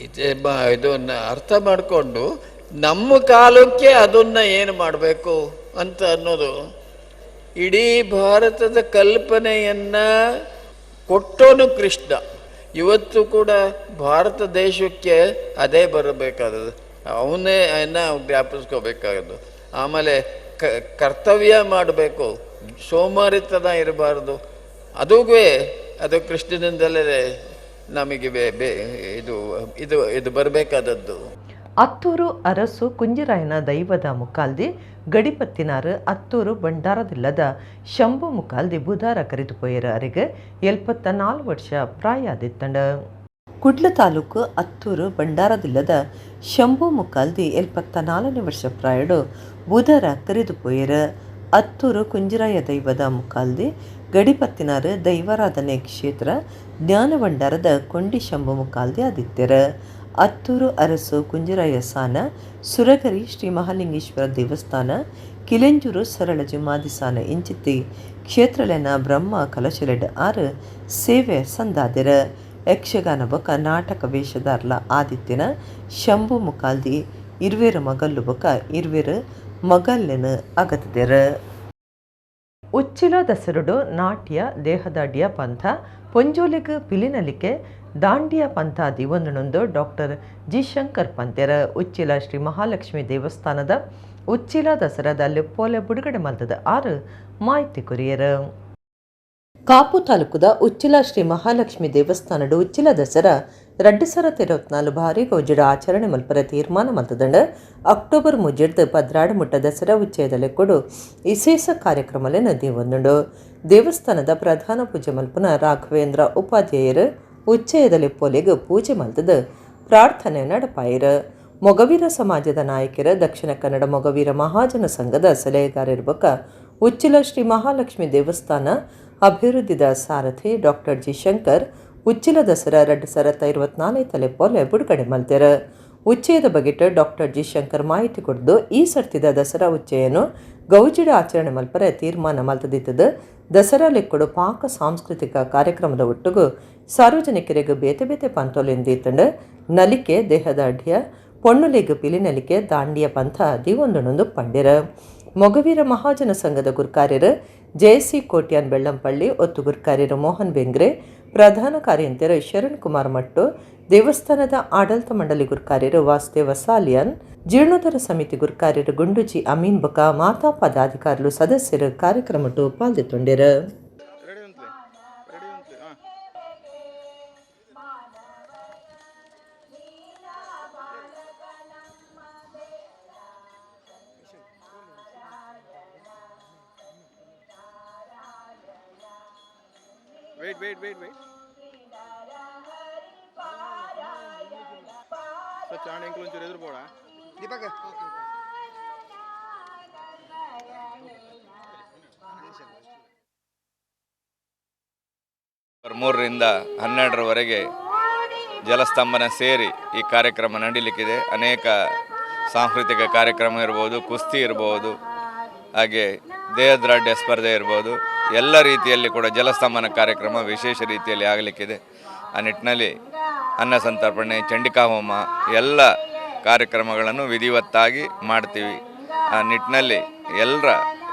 ಇದನ್ನು ಅರ್ಥ ಮಾಡಿಕೊಂಡು ನಮ್ಮ ಕಾಲಕ್ಕೆ ಅದನ್ನು ಏನು ಮಾಡಬೇಕು ಅಂತ ಅನ್ನೋದು, ಇಡೀ ಭಾರತದ ಕಲ್ಪನೆಯನ್ನು ಕೊಟ್ಟೋನು ಕೃಷ್ಣ. ಇವತ್ತು ಕೂಡ ಭಾರತ ದೇಶಕ್ಕೆ ಅದೇ ಬರಬೇಕಾದದ್ದು, ಅವನೇ ಜ್ಞಾಪಿಸ್ಕೋಬೇಕಾಗದ್ದು. ಆಮೇಲೆ ಕರ್ತವ್ಯ ಮಾಡಬೇಕು, ಸೋಮಾರಿತನ ಇರಬಾರ್ದು. ಅದು ಕೃಷ್ಣನಿಂದಲೇ ನಮಗೆ ಇದು ಇದು ಇದು ಬರಬೇಕಾದದ್ದು. ಅತ್ತೂರು ಅರಸು ಕುಂಜಿರಾಯನ ದೈವದ ಮುಕ್ಕಾಲ್ದಿ ಗಡಿಪತ್ತಿನಾರು ಅತ್ತೂರು ಭಂಡಾರದಿಲ್ಲದ ಶಂಭು ಮುಕ್ಕಾಲ್ದಿ ಬುಧಾರ ಕರಿದು ಪೋಯರ. ಅರಿಗೆ 74 ವರ್ಷ ಪ್ರಾಯಾದಿತ್ತಂಡ. ಕುಡ್ಲ ತಾಲೂಕು ಅತ್ತೂರು ಭಂಡಾರದಿಲ್ಲದ ಶಂಭು ಮುಕ್ಕಾಲ್ದಿ 74ನೇ ವರ್ಷ ಪ್ರಾಯಡು ಬುಧರ ಕರಿದು ಪೋಯರ. ಅತ್ತೂರು ಕುಂಜಿರಾಯ ದೈವದ ಮುಕ್ಕಾಲ್ದಿ ಗಡಿಪತ್ತಿನಾರು ದೈವಾರಾಧನೆ ಕ್ಷೇತ್ರ ಜ್ಞಾನಭಂಡಾರದ ಕೊಂಡಿ ಶಂಭು ಮುಕ್ಕಾಲ್ದಿ ಆದಿತ್ಯರ. ಅತ್ತೂರು ಅರಸು ಕುಂಜಿರಾಯ ಸಾನ, ಸುರಗರಿ ಶ್ರೀ ಮಹಾಲಿಂಗೇಶ್ವರ ದೇವಸ್ಥಾನ, ಕಿಲೆಂಜೂರು ಸರಳ ಜುಮಾದಿಸಾನ ಇಂಚಿತ್ತಿ ಕ್ಷೇತ್ರಲೆನ ಬ್ರಹ್ಮ ಕಲಶಲೆಡ್ ಆರು ಸೇವೆ ಸಂದಾದಿರ. ಯಕ್ಷಗಾನ ಬೊಕ ನಾಟಕ ವೇಷಧಾರ್ಲ ಆದಿತ್ಯನ ಶಂಭು ಮುಕಾಲ್ದಿ ಇರ್ವೇರು ಮಗಲ್ಲು ಬೊಕ ಇರ್ವೇರು ಮಗಲ್ಲೆನ ಅಗತದೆರ. ಉಚ್ಚಿಲ ದಸರುಡು ನಾಟ್ಯ ದೇಹದಾಡ್ಯ ಪಂಥ, ಪೊಂಜೋಲಿಗ್ ಪಿಲಿನಲಿಕೆ ದಾಂಡಿಯ ಪಂಥ ದಿವೊಂದುನೊಂದು ಡಾಕ್ಟರ್ ಜಿ ಶಂಕರ್ ಪಂತೆರ. ಉಚ್ಚಿಲ ಶ್ರೀ ಮಹಾಲಕ್ಷ್ಮಿ ದೇವಸ್ಥಾನದ ಉಚ್ಚಿಲ ದಸರಾದ ಲೆಪ್ಪೋಲೆ ಬುಡುಗಡೆ ಮಲ್ತದ ಆರು ಮಾಹಿತಿ ಕೊರಿಯರ್. ಕಾಪು ತಾಲೂಕುದ ಉಚ್ಚಿಲ ಶ್ರೀ ಮಹಾಲಕ್ಷ್ಮಿ ದೇವಸ್ಥಾನಡು ಉಚ್ಚಿಲ ದಸರಾ 2024 ಭಾರಿ ಗೌಜಿಡ ಆಚರಣೆ ಮಲ್ಪರ ತೀರ್ಮಾನ ಮಲ್ತದಂಡ. ಅಕ್ಟೋಬರ್ 3ರ್ದು 12 ಮುಟ್ಟ ದಸರಾ ಉಚ್ಚಯದ ಲೆಕ್ಕೊಡು ವಿಶೇಷ ಕಾರ್ಯಕ್ರಮಲೆನ ದೇವೊಂದುಂಡು. ದೇವಸ್ಥಾನದ ಪ್ರಧಾನ ಪೂಜೆ ಮಲ್ಪುನ ರಾಘವೇಂದ್ರ ಉಪಾಧ್ಯಾಯರು ಉಚ್ಚಯದ ಲೆಪ್ಪೋಲೆಗ್ ಪೂಜೆ ಮಲ್ತದ ಪ್ರಾರ್ಥನೆ ನಡಪಾಯರು. ಮೊಗವೀರ ಸಮಾಜದ ನಾಯಕರ, ದಕ್ಷಿಣ ಕನ್ನಡ ಮೊಗವೀರ ಮಹಾಜನ ಸಂಘದ ಸಲಹೆಗಾರರ ಬೊಕ್ಕ ಉಚ್ಚಿಲ ಶ್ರೀ ಮಹಾಲಕ್ಷ್ಮಿ ದೇವಸ್ಥಾನ ಅಭಿವೃದ್ಧಿದ ಸಾರಥಿ ಡಾಕ್ಟರ್ ಜಿ ಶಂಕರ್ ಉಚ್ಚಿಲ ದಸರಾ 2024 ಲೆಪ್ಪೋಲೆ ಬಿಡುಗಡೆ ಮಲ್ತೆರ್. ಉಚ್ಚಯದ ಬಗೆಟ್ ಡಾಕ್ಟರ್ ಜಿ ಶಂಕರ್ ಮಾಹಿತಿ ಕೊಡ್ದು, ಈ ಸರ್ತಿದ ದಸರಾ ಉಚ್ಚಯನ್ನು ಗೌಜಿಡ ಆಚರಣೆ ಮಲ್ಪರೆ ತೀರ್ಮಾನ ಮಲ್ತದಿತ್ತದು. ದಸರಾ ಲೆಕ್ಕಡು ಪಾಕ ಸಾಂಸ್ಕೃತಿಕ ಕಾರ್ಯಕ್ರಮದ ಒಟ್ಟುಗು ಸಾರ್ವಜನಿಕರಿಗೆ ಬೇತೆ ಬೇತೆ ಪಂತೊಲೆಂದೀತಂಡು ನಲಿಕೆ, ದೇಹದಾಢ್ಯ, ಪೊಣ್ಣುಲೆಗ್ ಪಿಲಿನಲಿಕೆ, ದಾಂಡಿಯ ಪಂಥ ದಿವೊಂದುಣೊಂದು ಪಂಡಿರ. ಮೊಗವೀರ ಮಹಾಜನ ಸಂಘದ ಗುರ್ಕಾರ್ಯರು ಜೆಸಿ ಕೋಟ್ಯಾನ್ ಬೆಳ್ಳಂಪಳ್ಳಿ, ಒತ್ತು ಗುರ್ಕಾರ್ಯರು ಮೋಹನ್ ಬೆಂಗ್ರೆ, ಪ್ರಧಾನ ಕಾರ್ಯಂತೆರು ಶರಣ್ ಕುಮಾರ್ ಮಟ್ಟು, ದೇವಸ್ಥಾನದ ಆಡಳಿತ ಮಂಡಳಿ ಗುರ್ಕಾರ್ಯರು ವಾಸುದೇವ ಸಾಲಿಯನ್, ಜೀರ್ಣೋದ್ಧಾರ ಸಮಿತಿ ಗುರ್ಕಾರ್ಯರು ಗುಂಡುಜಿ ಅಮೀನ್ ಬಕ ಮಾತಾ ಪದಾಧಿಕಾರಿಗಳು ಸದಸ್ಯರು ಕಾರ್ಯಕ್ರಮಟ್ಟು ಪಾಲ್ದಿತ್ತೊಂಡಿರು. Ready ಉಂಟ್ಲೆ, ready ಉಂಟ್ಲೆ. ಹಾಂ. Wait, wait, wait, wait. Sir, ಚಾಣ ಎಂಕಲ್ ಒಂಚೂರು ಎದುರು ಬೋಡ. ದೀಪಕ್. 3ರಿಂದ 12ರವರೆಗೆ ಜಲಸ್ತಂಭನ ಸೇರಿ ಈ ಕಾರ್ಯಕ್ರಮ ನಡೀಲಿಕ್ಕಿದೆ. ಅನೇಕ ಸಾಂಸ್ಕೃತಿಕ ಕಾರ್ಯಕ್ರಮ ಇರ್ಬೋದು, ಕುಸ್ತಿ ಇರ್ಬೋದು, ಹಾಗೆ ದೇಹದಾರ್ಢ್ಯ ಸ್ಪರ್ಧೆ ಇರ್ಬೋದು, ಎಲ್ಲ ರೀತಿಯಲ್ಲಿ ಕೂಡ ಜಲಸ್ತಂಭನ ಕಾರ್ಯಕ್ರಮ ವಿಶೇಷ ರೀತಿಯಲ್ಲಿ ಆಗಲಿಕ್ಕಿದೆ. ಆ ನಿಟ್ಟಿನಲ್ಲಿ ಅನ್ನ ಸಂತರ್ಪಣೆ, ಚಂಡಿಕಾ ಹೋಮ, ಎಲ್ಲ ಕಾರ್ಯಕ್ರಮಗಳನ್ನು ವಿಧಿವತ್ತಾಗಿ ಮಾಡ್ತೀವಿ. ಆ ನಿಟ್ಟಿನಲ್ಲಿ ಎಲ್ಲರ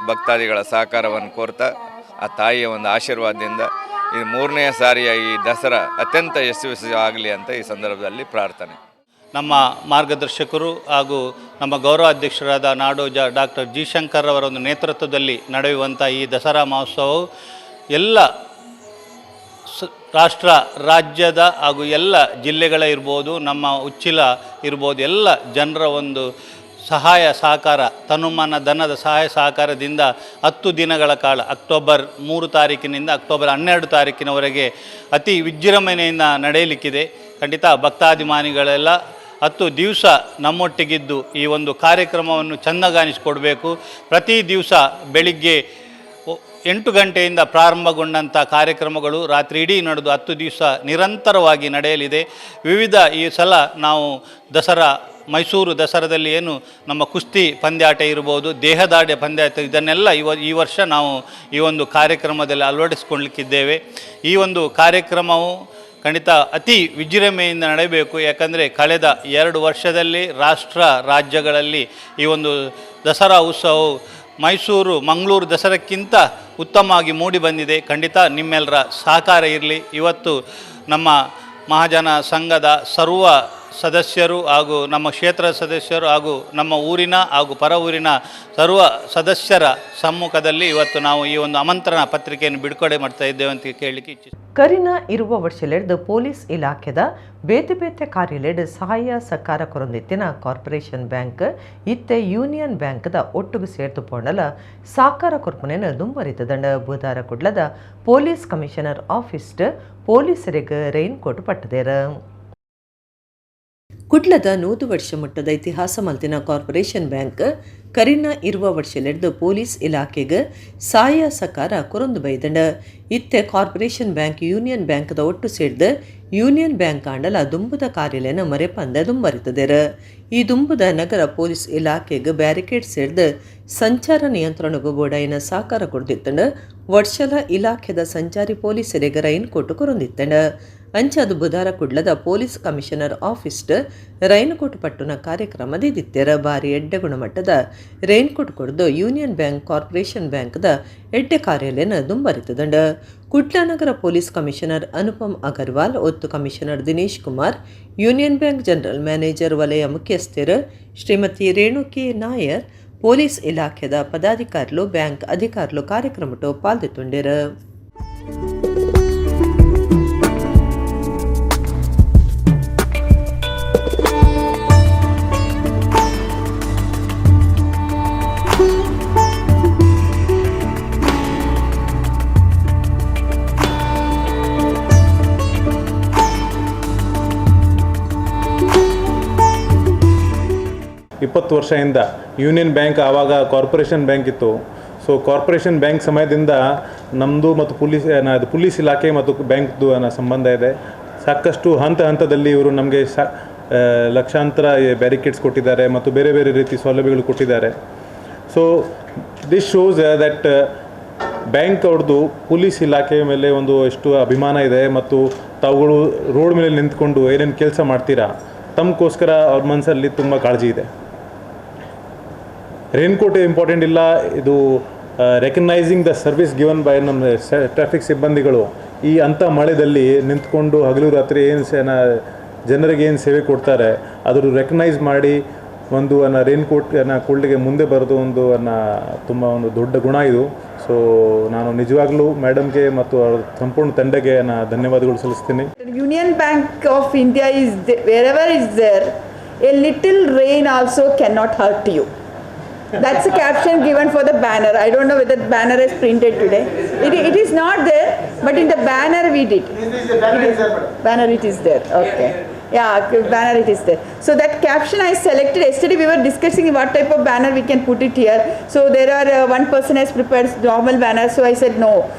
ಭಕ್ತಾದಿಗಳ ಸಹಕಾರವನ್ನು ಕೋರ್ತಾ, ಆ ತಾಯಿಯ ಒಂದು ಆಶೀರ್ವಾದದಿಂದ ಇದು ಮೂರನೆಯ ಸಾರಿಯ ಈ ದಸರಾ ಅತ್ಯಂತ ಯಶಸ್ವಿ ಆಗಲಿ ಅಂತ ಈ ಸಂದರ್ಭದಲ್ಲಿ ಪ್ರಾರ್ಥನೆ. ನಮ್ಮ ಮಾರ್ಗದರ್ಶಕರು ಹಾಗೂ ನಮ್ಮ ಗೌರವ ಅಧ್ಯಕ್ಷರಾದ ನಾಡೋಜ ಡಾಕ್ಟರ್ ಜಿ ಶಂಕರ್ ಅವರ ಒಂದು ನೇತೃತ್ವದಲ್ಲಿ ನಡೆಯುವಂಥ ಈ ದಸರಾ ಮಹೋತ್ಸವವು ಎಲ್ಲ ರಾಷ್ಟ್ರ, ರಾಜ್ಯದ ಹಾಗೂ ಎಲ್ಲ ಜಿಲ್ಲೆಗಳ ಇರ್ಬೋದು, ನಮ್ಮ ಉಚ್ಚಿಲ ಇರ್ಬೋದು, ಎಲ್ಲ ಜನರ ಒಂದು ಸಹಾಯ ಸಹಕಾರ, ತನುಮನ ಧನದ ಸಹಾಯ ಸಹಕಾರದಿಂದ 10 ದಿನಗಳ ಕಾಲ ಅಕ್ಟೋಬರ್ 3 ತಾರೀಕಿನಿಂದ ಅಕ್ಟೋಬರ್ 12 ತಾರೀಕಿನವರೆಗೆ ಅತಿ ವಿಜೃಂಭಣೆಯಿಂದ ನಡೆಯಲಿಕ್ಕಿದೆ. ಖಂಡಿತ ಭಕ್ತಾಭಿಮಾನಿಗಳೆಲ್ಲ 10 ದಿವಸ ನಮ್ಮೊಟ್ಟಿಗಿದ್ದು ಈ ಒಂದು ಕಾರ್ಯಕ್ರಮವನ್ನು ಚೆಂದಗಾಣಿಸಿಕೊಡಬೇಕು. ಪ್ರತಿ ದಿವಸ ಬೆಳಿಗ್ಗೆ 8 ಗಂಟೆಯಿಂದ ಪ್ರಾರಂಭಗೊಂಡಂಥ ಕಾರ್ಯಕ್ರಮಗಳು ರಾತ್ರಿ ಇಡೀ ನಡೆದು 10 ದಿವಸ ನಿರಂತರವಾಗಿ ನಡೆಯಲಿದೆ. ವಿವಿಧ ಈ ಸಲ ನಾವು ದಸರಾ, ಮೈಸೂರು ದಸರಾದಲ್ಲಿ ಏನು ನಮ್ಮ ಕುಸ್ತಿ ಪಂದ್ಯಾಟ ಇರ್ಬೋದು, ದೇಹದಾಢ್ಯ ಪಂದ್ಯಾಟ, ಇದನ್ನೆಲ್ಲ ಈ ವರ್ಷ ನಾವು ಈ ಒಂದು ಕಾರ್ಯಕ್ರಮದಲ್ಲಿ ಅಳವಡಿಸಿಕೊಳ್ಳಲಿಕ್ಕಿದ್ದೇವೆ. ಈ ಒಂದು ಕಾರ್ಯಕ್ರಮವು ಖಂಡಿತ ಅತಿ ವಿಜೃಂಭಣೆಯಿಂದ ನಡೆಯಬೇಕು. ಯಾಕಂದರೆ ಕಳೆದ 2 ವರ್ಷದಲ್ಲಿ ರಾಷ್ಟ್ರ ರಾಜ್ಯಗಳಲ್ಲಿ ಈ ಒಂದು ದಸರಾ ಉತ್ಸವವು ಮೈಸೂರು, ಮಂಗಳೂರು ದಸರಾಕ್ಕಿಂತ ಉತ್ತಮವಾಗಿ ಮೂಡಿ ಬಂದಿದೆ. ಖಂಡಿತ ನಿಮ್ಮೆಲ್ಲರ ಸಹಕಾರ ಇರಲಿ. ಇವತ್ತು ನಮ್ಮ ಮಹಾಜನ ಸಂಘದ ಸರ್ವ ಸದಸ್ಯರು ಹಾಗೂ ನಮ್ಮ ಕ್ಷೇತ್ರದ ಸದಸ್ಯರು ಹಾಗೂ ನಮ್ಮ ಊರಿನ ಹಾಗೂ ಪರ ಊರಿನ ಸರ್ವ ಸದಸ್ಯರ ಸಮ್ಮುಖದಲ್ಲಿ ಇವತ್ತು ನಾವು ಈ ಒಂದು ಆಮಂತ್ರಣ ಪತ್ರಿಕೆಯನ್ನು ಬಿಡುಗಡೆ ಮಾಡ್ತಾ ಇದ್ದೇವೆ ಅಂತ ಕೇಳಲಿಕ್ಕೆ ಇಚ್ಛಿಸ್ತೇನೆ. ಕರಿನ ಇರುವ ವರ್ಷಲೆಡ್ದು ಪೊಲೀಸ್ ಇಲಾಖೆದ ಬೇತೆ ಬೇತೆ ಕಾರ್ಯಲೆಡ್ ಸಹಾಯ ಸಹಕಾರ ಕೊರೊಂದಿತ್ತಿನ ಕಾರ್ಪೊರೇಷನ್ ಬ್ಯಾಂಕ್ ಇತ್ತೆ ಯೂನಿಯನ್ ಬ್ಯಾಂಕ್ದ ಒಟ್ಟುಗು ಸೇರ್ತು ಪೋಂಡಲ ಸಾಕಾರ ಕೊರ್ಪುನೆನ್ ದುಂಬರಿತದಂಡ. ಬುಧಾರ ಕುಡ್ಲದ police commissioner office ಪೊಲೀಸರಿಗೆ ರೈನ್ ಕೋಟ್ ಪಟ್ಟದೇರ. ಕುಡ್ಲದ 100 ವರ್ಷ ಮಟ್ಟದ ಇತಿಹಾಸ ಮಲ್ತಿನ ಕಾರ್ಪೊರೇಷನ್ ಬ್ಯಾಂಕ್ ಕರಿನ ಇರುವ ವರ್ಷಲೆಡ್ದು ಪೊಲೀಸ್ ಇಲಾಖೆಗೆ ಸಾಯ ಸಕಾರ ಕೊರೊಂದು ಬೈದಂಡ. ಇತ್ತೆ corporation bank union ಬ್ಯಾಂಕ್ದ ಒಟ್ಟು ಸೇರ್ದು ಯೂನಿಯನ್ ಬ್ಯಾಂಕ್ ಆಂಡಲ ದುಂಬುದ ಕಾರ್ಯಾಲಯನ ಮರೆಪಂದ ದುಂಬರಿತದೆರ. ಈ ದುಂಬುದ ನಗರ ಪೊಲೀಸ್ ಇಲಾಖೆಗೆ ಬ್ಯಾರಿಕೇಡ್ ಸೇರ್ದು ಸಂಚಾರ ನಿಯಂತ್ರಣಗೂ ಬೋಡಾಯಿನ ಸಹಕಾರ ಕೊಡ್ದಿತ್ತಂಡ. ವರ್ಷಲ ಇಲಾಖೆದ ಸಂಚಾರಿ ಪೊಲೀಸರಿಗೆ ರೈನ್ ಕೋಟು ಕೊರೊಂದಿತ್ತಂಡ. ಅಂಚಾದು ಬುಧಾರ ಕುಡ್ಲದ police commissioner office rain coat ಪಟ್ಟುನ ಕಾರ್ಯಕ್ರಮ ದಿದಿತ್ತೆರ. ಬಾರಿ ಎಡ್ಡೆ ಗುಣಮಟ್ಟದ ರೈನ್ ಕೋಟ್ ಕೊಡ್ದು union bank corporation ಬ್ಯಾಂಕ್ದ ಎಡ್ಡೆ ಕಾರ್ಯಾಲಯನ ದುಂಬರಿತದಂಡ. ಕುಡ್ಲ ನಗರ ಪೊಲೀಸ್ ಕಮಿಷನರ್ ಅನುಪಮ್ ಅಗರ್ವಾಲ್, ಒತ್ತು commissioner Dinesh Kumar, union bank general manager ವಲಯ ಮುಖ್ಯಸ್ಥರು ಶ್ರೀಮತಿ ರೇಣು ಕೆ ನಾಯರ್, ಪೊಲೀಸ್ ಇಲಾಖೆದ ಪದಾಧಿಕಾರಿಲು, ಬ್ಯಾಂಕ್ ಅಧಿಕಾರಿಲು ಕಾರ್ಯಕ್ರಮಟು ಪಾಲ್ದಿತ್ತುಂಡಿರು. 20 ವರ್ಷದಿಂದ ಯೂನಿಯನ್ ಬ್ಯಾಂಕ್, ಆವಾಗ ಕಾರ್ಪೊರೇಷನ್ ಬ್ಯಾಂಕ್ ಇತ್ತು. So corporation bank ಸಮಯದಿಂದ ನಮ್ಮದು ಮತ್ತು ಪೊಲೀಸ್ ಅದು ಪೊಲೀಸ್ ಇಲಾಖೆ ಮತ್ತು ಬ್ಯಾಂಕ್ದು ಅನ್ನೋ ಸಂಬಂಧ ಇದೆ. ಸಾಕಷ್ಟು ಹಂತ ಹಂತದಲ್ಲಿ ಇವರು ನಮಗೆ ಲಕ್ಷಾಂತರ ಬ್ಯಾರಿಕೇಡ್ಸ್ ಕೊಟ್ಟಿದ್ದಾರೆ ಮತ್ತು ಬೇರೆ ಬೇರೆ ರೀತಿ ಸೌಲಭ್ಯಗಳು ಕೊಟ್ಟಿದ್ದಾರೆ. So this shows that bank ಅವ್ರದ್ದು ಪೊಲೀಸ್ ಇಲಾಖೆ ಮೇಲೆ ಒಂದು ಎಷ್ಟು ಅಭಿಮಾನ ಇದೆ ಮತ್ತು ತಾವುಗಳು ರೋಡ್ ಮೇಲೆ ನಿಂತ್ಕೊಂಡು ಏನೇನು ಕೆಲಸ ಮಾಡ್ತೀರಾ ತಮಗೋಸ್ಕರ ಅವ್ರ ಮನಸ್ಸಲ್ಲಿ ತುಂಬ ಕಾಳಜಿ ಇದೆ. ರೇನ್ಕೋಟ್ ಇಂಪಾರ್ಟೆಂಟ್ ಇಲ್ಲ, ಇದು recognising the service given by ನಮ್ಮ ಟ್ರಾಫಿಕ್ ಸಿಬ್ಬಂದಿಗಳು. ಈ ಅಂಥ ಮಳೆದಲ್ಲಿ ನಿಂತ್ಕೊಂಡು ಹಗಲು ರಾತ್ರಿ ಏನು ಜನರಿಗೆ ಏನು ಸೇವೆ ಕೊಡ್ತಾರೆ ಅದ್ರ ರೆಕಗ್ನೈಸ್ ಮಾಡಿ ಒಂದು ಅನ್ನ ರೇನ್ಕೋಟ್ ಅನ್ನ ಕೊಡಲಿಕ್ಕೆ ಮುಂದೆ ಬರೋದು ಒಂದು ಅನ್ನ ತುಂಬ ಒಂದು ದೊಡ್ಡ ಗುಣ ಇದು. ಸೊ ನಾನು ನಿಜವಾಗ್ಲೂ ಮೇಡಮ್ಗೆ ಮತ್ತು ಅವ್ರ ಸಂಪೂರ್ಣ ತಂಡಕ್ಕೆ ನಾನು ಧನ್ಯವಾದಗಳು ಸಲ್ಲಿಸ್ತೀನಿ. Union Bank of India is wherever is there, a little rain also cannot hurt you. That's a caption given for the banner. I don't know whether the banner is printed today. It is not there, but in the banner we did. Banner it is there. Okay. Yeah, banner it is there. So that caption I selected yesterday. We were discussing what type of banner we can put it here. So there are one person has prepared normal banner. So I said no,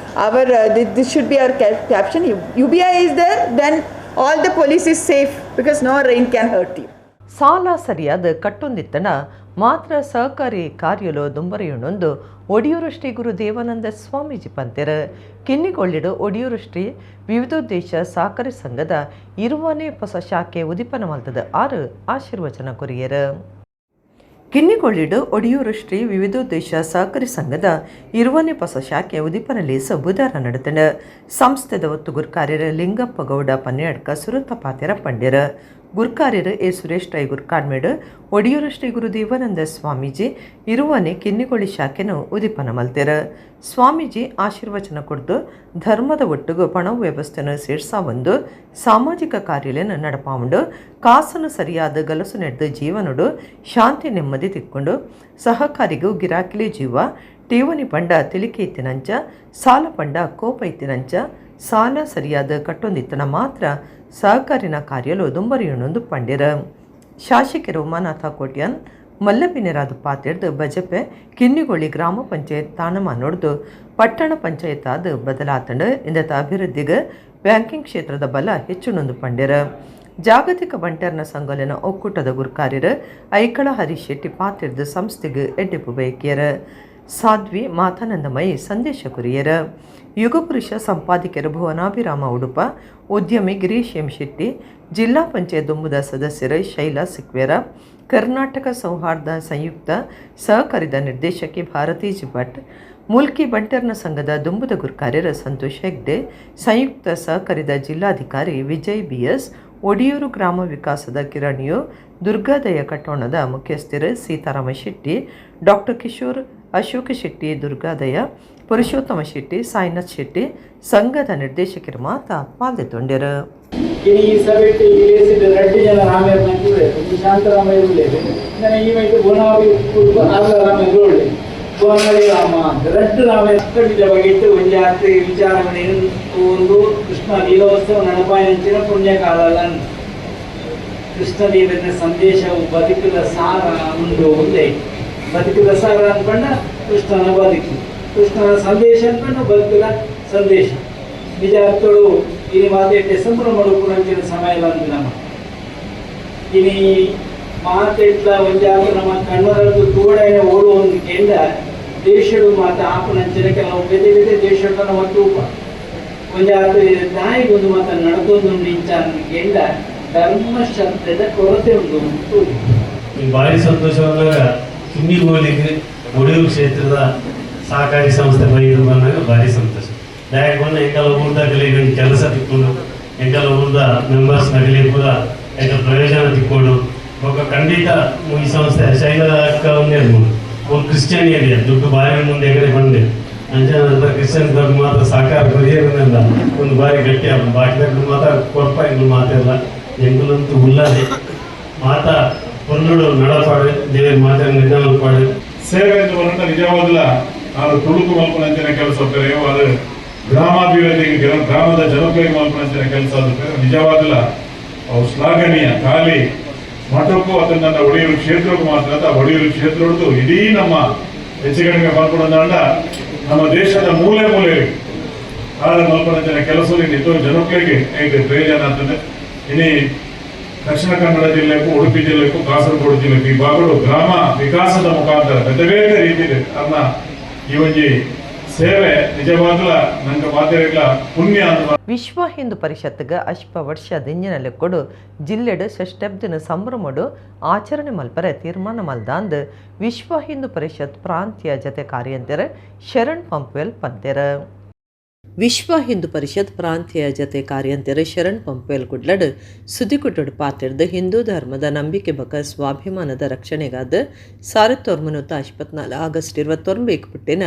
our this should be our caption. UBI is there, then all the police is safe because no rain can hurt you. ಸಾಲ ಸರಿಯಾದ ಕಟ್ಟೊಂದಿತ್ತನ ಮಾತ್ರ ಸಹಕಾರಿ ಕಾರ್ಯಲು ದುಂಬರಿಯೊಂದು ಒಡಿಯೂರು ಶ್ರೀ ಗುರು ದೇವಾನಂದ ಸ್ವಾಮೀಜಿ ಪಂತೆರ. ಕಿನ್ನಿಗೊಳ್ಳಿಡು ಒಡಿಯೂರು ಶ್ರೀ ವಿವಿಧೋದ್ದೇಶ ಸಹಕಾರಿ ಸಂಘದ ಇರುವನೇ ಹೊಸ ಶಾಖೆ ಉದಿಪನ ಮಲ್ತದ 6 ಆಶೀರ್ವಚನ ಕೊರಿಯರ್. ಕಿನ್ನಿಗೊಳ್ಳಿಡು ಒಡಿಯೂರು ಶ್ರೀ ವಿವಿಧೋದ್ದೇಶ ಸಹಕಾರಿ ಸಂಘದ ಇರುವನೇ ಹೊಸ ಶಾಖೆ ಉದಿಪನಲ್ಲಿ ಬುಧಾರ ನಡೆತಂಡ. ಸಂಸ್ಥೆದ ಒತ್ತು ಗುರುಕಾರ್ಯರ ಲಿಂಗಪ್ಪ ಗೌಡ ಪನ್ನೇಡ್ಕ ಸುರುತ ಪಾತೆರ ಪಂಡ್ಯರ. ಗುರ್ಕಾರ್ಯರು ಎ ಸುರೇಶ್ ರೈ ಗುರ್ಕಾರ್ಮೇಡು ಒಡಿಯೂರು ಶ್ರೀ ಗುರುದೇವಾನಂದ ಸ್ವಾಮೀಜಿ ಇರುವನೆ ಕಿನ್ನಿಗೋಳಿ ಶಾಖೆನು ಉದಿಪನ ಮಲ್ತೆರು. ಸ್ವಾಮೀಜಿ ಆಶೀರ್ವಚನ ಕೊಡ್ದು ಧರ್ಮದ ಒಟ್ಟುಗು ಪಣವು ವ್ಯವಸ್ಥೆಯನ್ನು ಸೇರ್ಸಾವೊಂದು ಸಾಮಾಜಿಕ ಕಾರ್ಯಲೆನ್ ನಡಪಾವುಂಡು ಕಾಸನ್ನು ಸರಿಯಾದ ಗಲಸು ನೆಡ್ದು ಜೀವನಡು ಶಾಂತಿ ನೆಮ್ಮದಿ ತಿಕ್ಕೊಂಡು ಸಹಕಾರಿಗೂ ಗಿರಾಕಿಲಿ ಜೀವ ಠೇವಣಿ ಪಂಡ ತಿಳಿಕೆ ಇತ್ತಿನಂಚ ಸಾಲ ಪಂಡ ಕೋಪ ಇತ್ತಿನಂಚ ಸಾಲ ಸರಿಯಾದ ಕಟ್ಟೊಂದಿತ್ತನ ಮಾತ್ರ ಸಹಕಾರಿನ ಕಾರ್ಯಲು ದುಂಬರಿಯೊಂದು ಪಂಡಿರ. ಶಾಸಕರು ಉಮಾನಾಥ ಕೋಟ್ಯಾನ್ ಮಲ್ಲಪಿನರಾದ ಪಾತಿರ್ದು ಬಜಪೆ ಕಿನ್ನಿಗೋಳಿ ಗ್ರಾಮ ಪಂಚಾಯತ್ ತಾಣಮಾನೊಡ್ದು ಪಟ್ಟಣ ಪಂಚಾಯತ್ ಆದ ಬದಲಾತಂಡು ಇಂದತ ಅಭಿವೃದ್ಧಿಗೆ ಬ್ಯಾಂಕಿಂಗ್ ಕ್ಷೇತ್ರದ ಬಲ ಹೆಚ್ಚುನೊಂದು ಪಂಡಿರ. ಜಾಗತಿಕ ಬಂಟರ್ನ ಸಂಘಲಿನ ಒಕ್ಕೂಟದ ಗುರುಕಾರ್ಯರು ಐಕಳ ಹರೀಶ್ ಶೆಟ್ಟಿ ಪಾತಿರ್ದು ಸಂಸ್ಥೆಗೆ ಎಡ್ಡೆಪು ಬಯಕಿಯರ. ಸಾಧ್ವಿ ಮಾತಾನಂದಮಯಿ ಸಂದೇಶ ಕುರಿಯರ. ಯುಗಪುರುಷ ಸಂಪಾದಕರು ಭುವನಾಭಿರಾಮ ಉಡುಪ, ಉದ್ಯಮಿ ಗಿರೀಶ್ ಎಂ ಶೆಟ್ಟಿ, ಜಿಲ್ಲಾ ಪಂಚಾಯತ್ ದುಂಬುದ ಸದಸ್ಯರು ಶೈಲಾ ಸಿಕ್ವೇರ, ಕರ್ನಾಟಕ ಸೌಹಾರ್ದ ಸಂಯುಕ್ತ ಸಹಕಾರಿದ ನಿರ್ದೇಶಕಿ ಭಾರತಿ ಜಿ ಭಟ್, ಮೂಲ್ಕಿ ಬಂಟರ್ನ ಸಂಘದ ದುಂಬುದ ಗುರುಕಾರ್ಯರ ಸಂತೋಷ್ ಹೆಗ್ಡೆ, ಸಂಯುಕ್ತ ಸಹಕಾರಿದ ಜಿಲ್ಲಾಧಿಕಾರಿ ವಿಜಯ್ ಬಿಎಸ್, ಒಡಿಯೂರು ಗ್ರಾಮ ವಿಕಾಸದ ಕಿರಣಿಯು ದುರ್ಗಾದಯ ಕಟ್ಟೋಣದ ಮುಖ್ಯಸ್ಥರು ಸೀತಾರಾಮ ಶೆಟ್ಟಿ, ಡಾಕ್ಟರ್ ಕಿಶೋರ್ ಅಶೋಕ ಶೆಟ್ಟಿ ದುರ್ಗಾದಯ, ಪುರುಷೋತ್ತಮ ಶೆಟ್ಟಿ, ಸಾಯಿನಾಥ್ ಶೆಟ್ಟಿ ಸಂಘದ ನಿರ್ದೇಶಕರು ಮಾತಾ ಪಾಲ್ಗೊಂಡರು. ಈ ಸಭೆಟ್ ರಡ್ಡು ಜನ ರಾಮೇರ್ನ ಶಾಂತರಾಮಯ್ಯ ಈ ಮೈಟ್ ಗೋನಾವಿ ರಾಮೇರು ಗೋನಳಿ ರಾಮ ರಡ್ಡು ರಾಮೇರ್ ಬಗ್ಗೆ ಒಂಜಾತಿ ವಿಚಾರಮಣಿ ಒಂದು ಕೃಷ್ಣ ಲೀಲೋತ್ಸವ ನಡಪಾಯಂಚಿನ ಪುಣ್ಯಕಾಲ ಕೃಷ್ಣದೇವನ ಸಂದೇಶವು ಬದುಕದ ಸಾರ ಉಂಡು ಒಂದೇ ಬದುಕದ ಸಾರ ಅನ್ಕೊಂಡ ಕೃಷ್ಣನ ಬದುಕು, ಕೃಷ್ಣನ ಸಂದೇಶ ಅನ್ಕೊಂಡು ಬದುಕದ ಸಂದೇಶ. ನಿಜ ಅರ್ಥಳು ಇನಿ ಮಾತೆಟ್ಟೆ ಸಂಭ್ರಮ ಮಡುಪುನಂಚಿನ ಸಮಯ ಅಂದು ನಮ್ಮ ಇನಿ ಮಾತೆಟ್ಲ ಒಂಜಾತ ನಮ್ಮ ಕಣ್ಣರದ್ದು ತೋಡೈನ ಓಡು ಒಂದು ಕೆಂಡ ದೇಶಡು ಮಾತ ಆಪನಂಚಿನ ಕೆಲವು ಬೇತೆ ಬೇತೆ ದೇಶಡು ನಮ್ಮ ತೂಪ ಒಂಜಾತ ನಾಯಿಗೊಂದು ಮಾತ ನಡ್ದೊಂದು ನಿಂಚ ಕೆಂಡ ಧರ್ಮಶಬ್ದದ ಕೊರತೆ ಉಂಟು. ಈ ಭಾರಿ ಸಂತೋಷ ಬಂದಾಗ ಕಿನ್ನಿಗೋಳಿಗೆ ಒಡಿಯೂರು ಕ್ಷೇತ್ರದ ಸಹಕಾರಿ ಸಂಸ್ಥೆ ಬೈದು ಬಂದಾಗ ಭಾರಿ ಸಂತೋಷ. ಬ್ಯಾಗ್ ಬಂದು ಎಂಕೆಲ್ಲ ಊರ್ದಾಗಲಿ ಒಂದು ಕೆಲಸ ತಿಕ್ಕೊಂಡು ಎಂಕೆಲ್ಲ ಊರ್ದ ಮೆಂಬರ್ಸ್ ನಗಲಿ ಕೂಡ ಎಂಕ ಪ್ರಯೋಜನ ತಿಕ್ಕೊಂಡು ಒಬ್ಬ ಖಂಡಿತ ಈ ಸಂಸ್ಥೆ ಶೈಲ ಅಕ್ಕ ಒಂದೇ ಒಂದು ಕ್ರಿಶ್ಚಿಯನ್ ಏರಿಯಾ ದುಡ್ಡು ಬಾರಿ ಮುಂದೆ ಎಗಡೆ ಬಂದೆ ಅಂಚನ ಕ್ರಿಶ್ಚಿಯನ್ ಬಗ್ಗೆ ಮಾತ್ರ ಸಹಕಾರ ಕೊರಿಯರನ್ನೆಲ್ಲ ಒಂದು ಬಾರಿ ಗಟ್ಟಿ ಬಾಕಿದಾಗ ಮಾತ್ರ ಕೊರ್ಪ ಎಂಗಳು ಮಾತೆಲ್ಲ ಎಂಗುಲಂತೂ ಉಲ್ಲದೆ ಮಾತಾ ಪೊನ್ನುಡು ನಡಪಾಡು ದೇವರ ಮಾತ್ರ ನಿಧಾನಪಾಡು ಸೇವೆ ಅಂತ ಬರೋಣ ನಿಜವಾಗ್ಲ ನಾನು ತುಳುಕು ಮಲ್ಪನಂಚಿನ ಕೆಲಸ ಅದು ಗ್ರಾಮಾಭಿವೃದ್ಧಿಗೆ ಗ್ರಾಮದ ಜನಪ್ರಿಯ ಮಲ್ಪನಂಚಿನ ಕೆಲಸ ಅದು ನಿಜವಾಗ್ಲ ಅವು ಶ್ಲಾಘನೀಯ. ಖಾಲಿ ಮಠಕ್ಕೂ ಅದನ್ನ ನನ್ನ ಒಡಿಯೂರು ಕ್ಷೇತ್ರಕ್ಕೂ ಮಾತ್ರ ಅಲ್ಲ, ಒಡಿಯೂರು ಕ್ಷೇತ್ರದ್ದು ಇಡೀ ನಮ್ಮ ಹೆಚ್ಚು ಕಡಿಮೆ ಮಲ್ಪನಂದ ನಮ್ಮ ದೇಶದ ಮೂಲೆ ಮೂಲೆಯಲ್ಲಿ ಆದ ಮಲ್ಪನಂಚಿನ ಕೆಲಸ ನಿಂತು ಜನಪ್ರಿಯಗೆ ಹೇಗೆ ಪ್ರಯೋಜನ ಆಗ್ತದೆ. ಇನಿ ದಕ್ಷಿಣ ಕನ್ನಡ ಜಿಲ್ಲೆಗೂ ಉಡುಪಿ ಜಿಲ್ಲೆಗೂ ಕಾಸರಗೋಡು ಜಿಲ್ಲೆಗೂ ಈ ಭಾಗಗಳು ಗ್ರಾಮ ವಿಕಾಸದ ಮುಖಾಂತರ ಬೇರೆ ಬೇರೆ ರೀತಿಯಲ್ಲಿ ಅನ್ನ ಈ ಒಂಜಿ ಸೇವೆ ನಿಜವಾಗ್ಲ ನಂಗೆ ಮಾತೆರೆಗ್ಲ ಪುಣ್ಯ ಅಂತ. ವಿಶ್ವ ಹಿಂದೂ ಪರಿಷತ್ಗೆ ಅಶ್ಪ ವರ್ಷ ದಿಂಜಿನ ಕೊಡು ಜಿಲ್ಲೆಡು ಷಷ್ಟಬ್ದಿನ ಸಂಭ್ರಮಡು ಆಚರಣೆ ಮಲ್ಪರೆ ತೀರ್ಮಾನ ಮಲ್ದಾಂದ್ ವಿಶ್ವ ಹಿಂದೂ ಪರಿಷತ್ ಪ್ರಾಂತ್ಯ ಜತೆ ಕಾರ್ಯಂತೆರ ಶರಣ್ ಪಂಪ್ವೆಲ್ ಪಂತೆರ. ವಿಶ್ವ ಹಿಂದೂ ಪರಿಷತ್ ಪ್ರಾಂತ್ಯ ಜತೆ ಕಾರ್ಯಂತೆರ ಶರಣ್ ಪಂಪ್ವೆಲ್ ಕುಡ್ಲಡ್ ಸುದ್ದಿಕುಟ್ಟುಡು ಪಾತಿರ್ದು ಹಿಂದೂ ಧರ್ಮದ ನಂಬಿಕೆ ಬಕ ಸ್ವಾಭಿಮಾನದ ರಕ್ಷಣೆಗಾದ 1924 ಆಗಸ್ಟ್ 29 ಪುಟ್ಟಿನ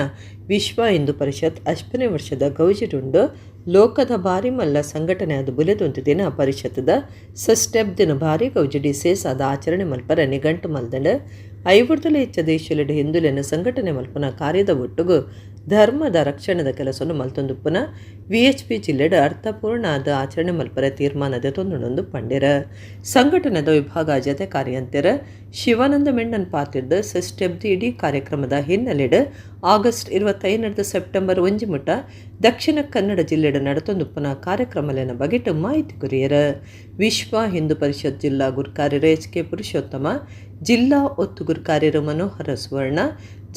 ವಿಶ್ವ ಹಿಂದೂ ಪರಿಷತ್ ಅಷ್ಟನೇ ವರ್ಷದ ಗೌಜಿಡುಂಡು ಲೋಕದ ಭಾರಿ ಮಲ್ಲ ಸಂಘಟನೆ ಅದು ಬುಲೆದೊಂದು ದಿನ ಪರಿಷತ್ತದ ಸಸ್ಟೆಪ್ ದಿನ ಭಾರಿ ಗೌಜಿಡಿ ಸೇಸಾದ ಆಚರಣೆ ಮಲ್ಪರ ನಿಘಂಟು ಮಲ್ದಂಡ ಐವರ್ದಲ ಹೆಚ್ಚ ದೇಶಲೆಡು ಹಿಂದುಲೆನ ಸಂಘಟನೆ ಮಲ್ಪನ ಕಾರ್ಯದ ಒಟ್ಟುಗು ಧರ್ಮದ ರಕ್ಷಣದ ಕೆಲಸವನ್ನು ಮಲ್ತೊಂದುಪ್ಪುನ ವಿಎಚ್ಪಿ ಜಿಲ್ಲೆಡು ಅರ್ಥಪೂರ್ಣ ಆದ ಆಚರಣೆ ಮಲ್ಪರ ತೀರ್ಮಾನದ ತೊಂದುಣೊಂದು ಪಂಡಿರ. ಸಂಘಟನೆದ ವಿಭಾಗ ಜತೆ ಕಾರ್ಯಂತೆರ ಶಿವಾನಂದ ಮೆಂಡನ್ ಪಾತಿರ್ದ ಸಸ್ಟೆಬ್ದಿ ಇಡೀ ಕಾರ್ಯಕ್ರಮದ ಹಿನ್ನೆಲೆಡು ಆಗಸ್ಟ್ 25 ಸೆಪ್ಟೆಂಬರ್ 1 ಮುಟ ದಕ್ಷಿಣ ಕನ್ನಡ ಜಿಲ್ಲೆಡು ನಡತೊಂದುಪ್ಪುನ ಕಾರ್ಯಕ್ರಮಲೆನ ಬಗೆಟ್ ಮಾಹಿತಿ ಕೊರಿಯರ. ವಿಶ್ವ ಹಿಂದೂ ಪರಿಷತ್ ಜಿಲ್ಲಾ ಗುರ್ಕಾರ್ಯರು ಎಚ್ ಕೆ ಪುರುಷೋತ್ತಮ, ಜಿಲ್ಲಾ ಒತ್ತು ಗುರ್ಕಾರ್ಯರು ಮನೋಹರ ಸುವರ್ಣ,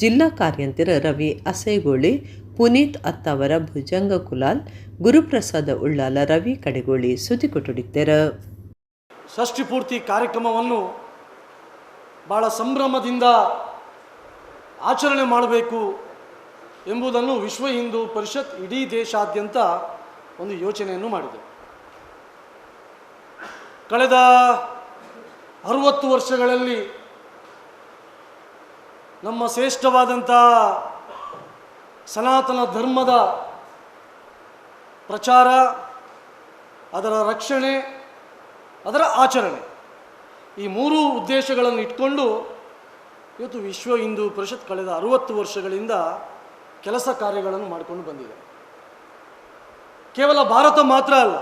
ಜಿಲ್ಲಾ ಕಾರ್ಯಂತಿರ ರವಿ ಅಸೈಗೋಳಿ, ಪುನೀತ್ ಅತ್ತಾವರ, ಭುಜಂಗ ಕುಲಾಲ್, ಗುರುಪ್ರಸಾದ ಉಳ್ಳಾಲ, ರವಿ ಕಡೆಗೋಳಿ ಸುದ್ದಿಕೊಟ್ಟುಡಿತ್ತೆರ. ಷಷ್ಠಿಪೂರ್ತಿ ಕಾರ್ಯಕ್ರಮವನ್ನು ಭಾಳ ಸಂಭ್ರಮದಿಂದ ಆಚರಣೆ ಮಾಡಬೇಕು ಎಂಬುದನ್ನು ವಿಶ್ವ ಹಿಂದೂ ಪರಿಷತ್ ಇಡೀ ದೇಶಾದ್ಯಂತ ಒಂದು ಯೋಚನೆಯನ್ನು ಮಾಡಿದೆ. ಕಳೆದ 60 ವರ್ಷಗಳಲ್ಲಿ ನಮ್ಮ ಶ್ರೇಷ್ಠವಾದಂಥ ಸನಾತನ ಧರ್ಮದ ಪ್ರಚಾರ, ಅದರ ರಕ್ಷಣೆ, ಅದರ ಆಚರಣೆ, ಈ ಮೂರು ಉದ್ದೇಶಗಳನ್ನು ಇಟ್ಕೊಂಡು ಇವತ್ತು ವಿಶ್ವ ಹಿಂದೂ ಪರಿಷತ್ ಕಳೆದ 60 ವರ್ಷಗಳಿಂದ ಕೆಲಸ ಕಾರ್ಯಗಳನ್ನು ಮಾಡಿಕೊಂಡು ಬಂದಿದೆ. ಕೇವಲ ಭಾರತ ಮಾತ್ರ ಅಲ್ಲ,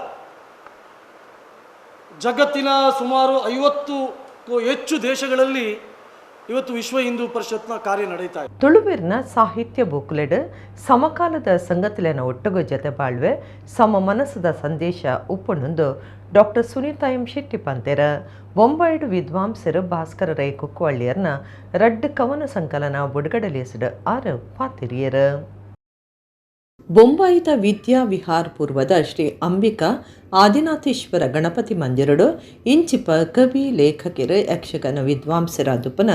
ಜಗತ್ತಿನ ಸುಮಾರು 50ಕ್ಕೂ ಹೆಚ್ಚು ದೇಶಗಳಲ್ಲಿ ಇವತ್ತು ವಿಶ್ವ ಹಿಂದೂ ಪರಿಷತ್ನ ಕಾರ್ಯ ನಡೀತಾ ಇದೆ. ತುಳುವಿರ್ನ ಸಾಹಿತ್ಯ ಬೂಕುಲೆಡ್ ಸಮಕಾಲದ ಸಂಗತಿಲೆನ ಒಟ್ಟುಗು ಜತೆ ಬಾಳ್ವೆ ಸಮ ಮನಸ್ಸದ ಸಂದೇಶ ಉಪ್ಪುಂಡು ಡಾಕ್ಟರ್ ಸುನೀತಾ ಎಂ ಶೆಟ್ಟಿ ಪಂತೆರ. ಬೊಂಬಾಯಿಡು ವಿದ್ವಾಂಸರು ಭಾಸ್ಕರ ರೈ ಕುಕ್ಕುವಳ್ಳಿಯರ್ನ ರಡ್ಡು ಕವನ ಸಂಕಲನ ಬುಡುಗಡೆಲೇಸಿಡು ಆರು ಪಾತಿರಿಯರು. ಬೊಂಬಾಯಿದ ವಿದ್ಯಾ ವಿಹಾರ್ ಪೂರ್ವದ ಶ್ರೀ ಅಂಬಿಕಾ ಆದಿನಾಥೇಶ್ವರ ಗಣಪತಿ ಮಂದಿರಡು ಇಂಚಿಪ ಕವಿ ಲೇಖಕಿರು ಯಕ್ಷಗಾನ ವಿದ್ವಾಂಸರಾದುಪನ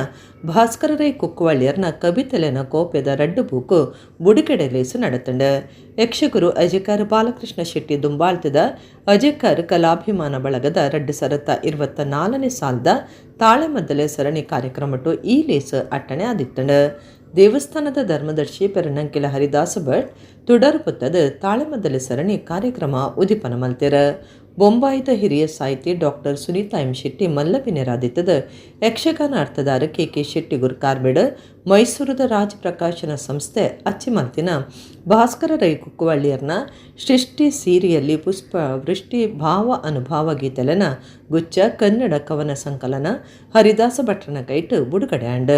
ಭಾಸ್ಕರರೈ ಕುಕ್ಕುವಳ್ಳಿಯರ್ನ ಕವಿತಲೆನ ಕೋಪೆದ ರಡ್ಡು ಬೂಕು ಬುಡುಗಡೆಲೇಸು ನಡತಂಡ. ಯಕ್ಷಗುರು ಅಜಕಾರ ಬಾಲಕೃಷ್ಣ ಶೆಟ್ಟಿ ದುಂಬಾಳ್ತದ ಅಜಕಾರ ಕಲಾಭಿಮಾನ ಬಳಗದ 2024ನೇ ಸಾಲದ ತಾಳೆಮದ್ದಲೆ ಸರಣಿ ಕಾರ್ಯಕ್ರಮಟ್ಟು ಈ ಲೇಸು ಅಟ್ಟಣೆ ಆದಿತ್ತಂಡ. ದೇವಸ್ಥಾನದ ಧರ್ಮದರ್ಶಿ ಪೆರನಂಕಿಲ ಹರಿದಾಸ ಭಟ್ ತುಡರುಪುತ್ತದ ತಾಳೆಮದ್ದಲೆ ಸರಣಿ ಕಾರ್ಯಕ್ರಮ ಉದಿಪನ ಮಲ್ತೆರ. ಬೊಂಬಾಯಿದ ಹಿರಿಯ ಸಾಹಿತಿ ಡಾಕ್ಟರ್ ಸುನೀತಾ ಎಂ ಶೆಟ್ಟಿ ಮಲ್ಲಪಿನೆರಾದಿತ್ತದ ಯಕ್ಷಗಾನ ಅರ್ಥದಾರ ಕೆ ಕೆ ಶೆಟ್ಟಿ ಗುರ್ಕಾರ್ಬೇಡ ಮೈಸೂರದ ರಾಜ ಪ್ರಕಾಶನ ಸಂಸ್ಥೆ ಅಚ್ಚಿಮಲ್ತಿನ ಭಾಸ್ಕರ ರೈ ಕುಕ್ಕುವಳ್ಳಿಯರ್ನ ಸೃಷ್ಟಿ ಸೀರಿಯಲ್ಲಿ ಪುಷ್ಪ ವೃಷ್ಟಿ ಭಾವ ಅನುಭಾವ ಗೀತೆಲನ ಗುಚ್ಚ ಕನ್ನಡ ಕವನ ಸಂಕಲನ ಹರಿದಾಸ ಭಟ್ರನ ಕೈಟು ಬುಡುಗಡೆ and.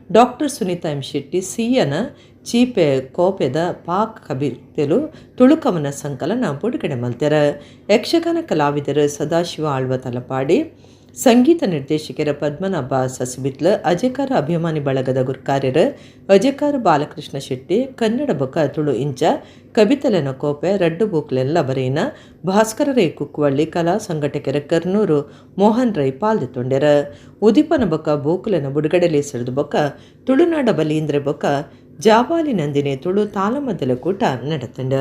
Doctor Sunita M Shetty ಸಿಯನ ಚೀಪೆ ಕೋಪೆದ ಪಾಕ್ ಕಬಿತೆಲು ತುಳುಕವನ ಸಂಕಲನ ಬುಡುಗಡೆ ಮಲ್ತೆರ. ಯಕ್ಷಗಾನ ಕಲಾವಿದರು ಸದಾಶಿವ ಆಳ್ವ ತಲಪಾಡಿ, ಸಂಗೀತ ನಿರ್ದೇಶಕರ ಪದ್ಮನಾಭ ಸಸಿಬಿತ್ಲ, ಅಜಕಾರ ಅಭಿಮಾನಿ ಬಳಗದ ಗುರ್ಕಾರ್ಯರು ಅಜಕಾರ ಬಾಲಕೃಷ್ಣ ಶೆಟ್ಟಿ, ಕನ್ನಡ ಬೊಕ ತುಳು ಇಂಚ ಕಬಿತಲೆನ ಕೋಪೆ ರಡ್ಡು ಬೂಕ್ಲೆಲ್ಲ ಬರೆಯಿನ ಭಾಸ್ಕರ ರೈ ಕುಕ್ಕುವಳ್ಳಿ ಕಲಾ ಸಂಘಟಕರ ಕರ್ನೂರು ಮೋಹನ್ ರೈ ಪಾಲ್ದಿತ್ತೊಂಡೆರ. ಉದಿಪನ ಬೊಕ ಬೂಕುಲೆನ ಬುಡುಗಡೆಲೆ ಸೆಳೆದು ಬೊಕ ತುಳುನಾಡ ಬಲೀಂದ್ರೆ ಬೊಕ ಜಾಬಾಲಿ ನಂದಿನಿ ತುಳು ತಾಳಮದ್ದಲ ಕೂಟ ನಡತಂಡ.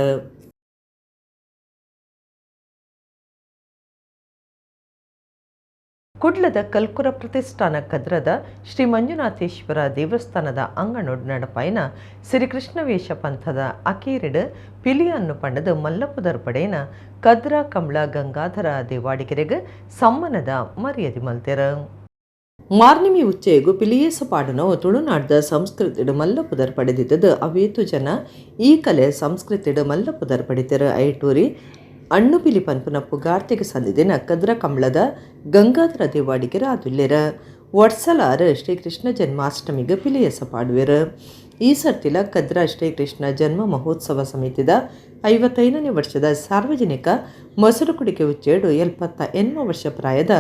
ಕುಡ್ಲದ ಕಲ್ಕುರ ಪ್ರತಿಷ್ಠಾನ ಕದ್ರದ ಶ್ರೀ ಮಂಜುನಾಥೇಶ್ವರ ದೇವಸ್ಥಾನದ ಅಂಗಣೊಡ್ ನಡಪಾಯಿನ ಶ್ರೀಕೃಷ್ಣವೇಷ ಪಂಥದ ಅಕೀರಿಡು ಪಿಲಿಯನ್ನು ಪಂಡದ ಮಲ್ಲಪುದರ್ ಪಡೆಯನ ಕದ್ರ ಕಮಲ ಗಂಗಾಧರ ದೇವಾಡಿಗೆರೆಗೆ ಸಮ್ಮನದ ಮರ್ಯಾದೆ ಮಲ್ತೆರ. ಮಾರ್ನಿಮಿ ಉಚ್ಚೆಯಗು ಪಿಲಿಯೇಸ ಪಾಡನವು ತುಳುನಾಡ್ದ ಸಂಸ್ಕೃತಿಡು ಮಲ್ಲಪುದರ್ ಪಡೆದಿದ್ದದು ಅವೇತು ಜನ ಈ ಕಲೆ ಸಂಸ್ಕೃತಿಡು ಮಲ್ಲಪುದರ್ ಪಡಿತೆರ. ಐಟೂರಿ ಅಣ್ಣು ಪಿಲಿ ಪನ್ಪುನ ಪುಗಾರ್ತೆಗೆ ಸಂದಿದಿನ ಕದ್ರ ಕಮಲದ ಗಂಗಾಧರ ದೇವಾಡಿಗೆರ ಆದುಲ್ಲೆರ. ವಟ್ಸಲಾರು ಶ್ರೀಕೃಷ್ಣ ಜನ್ಮಾಷ್ಟಮಿಗೆ ಪಿಲಿಯಸ ಪಾಡುವೆರು. ಈ ಸರ್ತಿಲ ಕದ್ರ ಶ್ರೀಕೃಷ್ಣ ಜನ್ಮ ಮಹೋತ್ಸವ ಸಮಿತಿದ 55ನೇ ವರ್ಷದ ಸಾರ್ವಜನಿಕ ಮೊಸರು ಕುಡಿಕೆ ಉಚ್ಚೇಡು 78 ವರ್ಷ ಪ್ರಾಯದ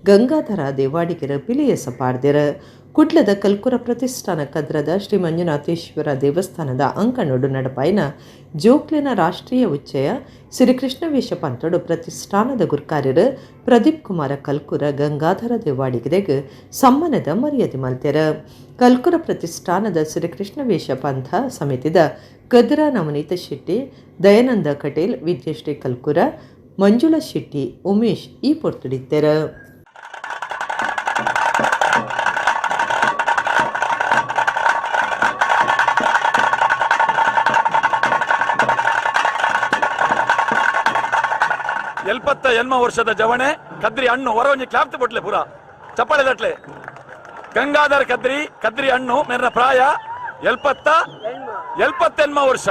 ಗಂಗಾಧರ ದೇವಾಡಿಗೆರ ಪಿಲಿಯಸ ಪಾಡ್ದೆರ. ಕುಡ್ಲದ ಕಲ್ಕುರ ಪ್ರತಿಷ್ಠಾನ ಕದ್ರದ ಶ್ರೀ ಮಂಜುನಾಥೇಶ್ವರ ದೇವಸ್ಥಾನದ ಅಂಕಣೋಡು ನಡಪಾಯಿನ ಜೋಕ್ಲಿನ ರಾಷ್ಟ್ರೀಯ ಉಚ್ಚಯ ಶ್ರೀಕೃಷ್ಣ ವೇಷ ಪಂಥೋಡು ಪ್ರತಿಷ್ಠಾನದ ಗುರ್ಕಾರ್ಯರು ಪ್ರದೀಪ್ ಕುಮಾರ ಕಲ್ಕುರ ಗಂಗಾಧರ ದೇವಾಡಿಗೆರೆಗ್ ಸಮ್ಮನದ ಮರ್ಯಾದೆ ಮಲ್ತೆರ. ಕಲ್ಕುರ ಪ್ರತಿಷ್ಠಾನದ ಶ್ರೀಕೃಷ್ಣ ವೇಷ ಪಂಥ ಸಮಿತಿದ ಕದ್ರ ನವನೀತ ಶೆಟ್ಟಿ, ದಯಾನಂದ ಕಟೇಲ್, ವಿದ್ಯಶ್ರೀ ಕಲ್ಕುರ, ಮಂಜುಳಾ ಶೆಟ್ಟಿ, ಉಮೇಶ್ ಈ ಪೊರ್ತುಡಿತ್ತೆರ. ಎನ್ಮ ವರ್ಷದ ಜವಣೆ ಕದ್ರಿ ಹಣ್ಣು ಹೊರವಂಜಿ ಕ್ಲಾಪ್ತಿ ಬೊಟ್ಲೆ ಪೂರ ಚಪ್ಪಾಳೆ ದಟ್ಲೆ. ಗಂಗಾಧರ್ ಕದ್ರಿ, ಕದ್ರಿ ಹಣ್ಣು ಮೇರಿನ ಪ್ರಾಯ 78 ವರ್ಷ.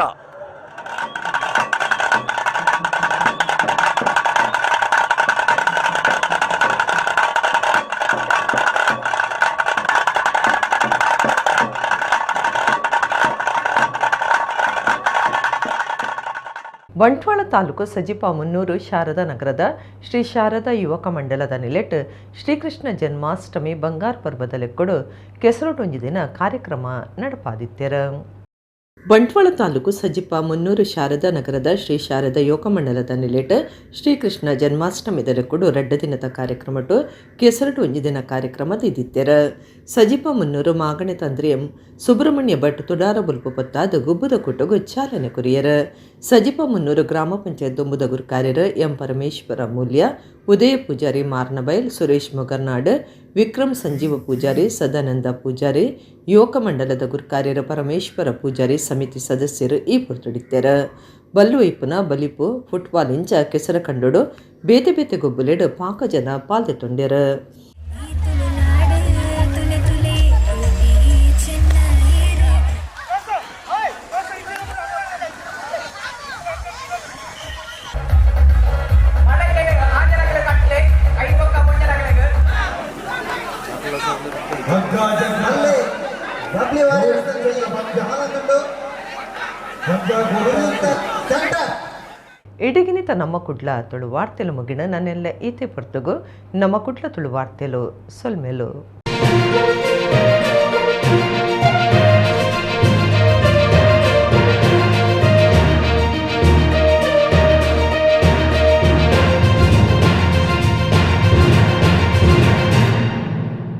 ಬಂಟ್ವಾಳ ತಾಲೂಕು ಸಜಿಪ ಮುನ್ನೂರು ಶಾರದಾ ನಗರದ ಶ್ರೀ ಶಾರದಾ ಯುವಕ ಮಂಡಲದ ನಿಲೆಟ್ ಶ್ರೀಕೃಷ್ಣ ಜನ್ಮಾಷ್ಟಮಿ ಬಂಗಾರ್ ಪರ್ವದ ಲೆಕ್ಕಡು ಕೆಸರುಟೊಂಜಿ ದಿನ ಕಾರ್ಯಕ್ರಮ ನಡಪಾದಿತ್ಯರ. ಬಂಟ್ವಾಳ ತಾಲೂಕು ಸಜಿಪ ಮುನ್ನೂರು ಶಾರದಾ ನಗರದ ಶ್ರೀ ಶಾರದಾ ಯುವಕ ಮಂಡಲದ ನಿಲೆಟ್ ಶ್ರೀಕೃಷ್ಣ ಜನ್ಮಾಷ್ಟಮಿದ ಲೆಕ್ಕಡು ರಡ್ಡ ದಿನದ ಕಾರ್ಯಕ್ರಮಟು ಕೆಸರಟು ಒಂಜಿ ದಿನ ಕಾರ್ಯಕ್ರಮ ದಿದಿತ್ಯರ. ಸಜಿಪ ಮುನ್ನೂರು ಮಾಗಣೆ ತಂತ್ರಿ ಎಂ ಸುಬ್ರಹ್ಮಣ್ಯ ಭಟ್ ತುಡಾರ ಬುಲ್ಪು ಪತ್ತಾದ ಗುಬ್ಬದ ಕೂಟಗು ಚಾಲನೆ ಕೊರಿಯರ. ಸಜಿಪ ಮುನ್ನೂರು ಗ್ರಾಮ ಪಂಚಾಯತ್ ದೊಂಬುದ ಗುರುಕಾರ್ಯರು ಎಂ ಪರಮೇಶ್ವರ ಮೂಲ್ಯ ಉದಯ ಪೂಜಾರಿ ಮಾರ್ನಬೈಲ್, ಸುರೇಶ್ ಮೊಗರ್ನಾಡ್, ವಿಕ್ರಮ್ ಸಂಜೀವ ಪೂಜಾರಿ, ಸದಾನಂದ ಪೂಜಾರಿ, ಯುವಕ ಮಂಡಲದ ಗುರ್ಕಾರ್ಯರ ಪರಮೇಶ್ವರ ಪೂಜಾರಿ, ಸಮಿತಿ ಸದಸ್ಯರು ಈ ಪೊರ್ತುಡಿತ್ತೆರ್. ಬಲ್ಲು ಇಪ್ಪುನ ಬಲಿಪು ಫುಟ್ಬಾಲ್ ಇಂಚ ಕೆಸರ ಕಂಡೊಡು ಬೇತೆ ಬೇತೆ ಗೊಬ್ಬುಲೆಡ್ ಪಾಕ ಜನ ಪಾಲ್ದೆತೊಂಡೆರ್. ಇಡಗಿನಿತ ನಮ್ಮ ಕುಡ್ಲ ತುಳು ವಾರ್ತೆಲು ಮುಗಿಣ ನನ್ನೆಲ್ಲ ಈತೆ ಪೊರ್ತುಗು ನಮ್ಮ ಕುಡ್ಲ ತುಳು ವಾರ್ತೆಲು ಸೊಲ್ಮೆಲು.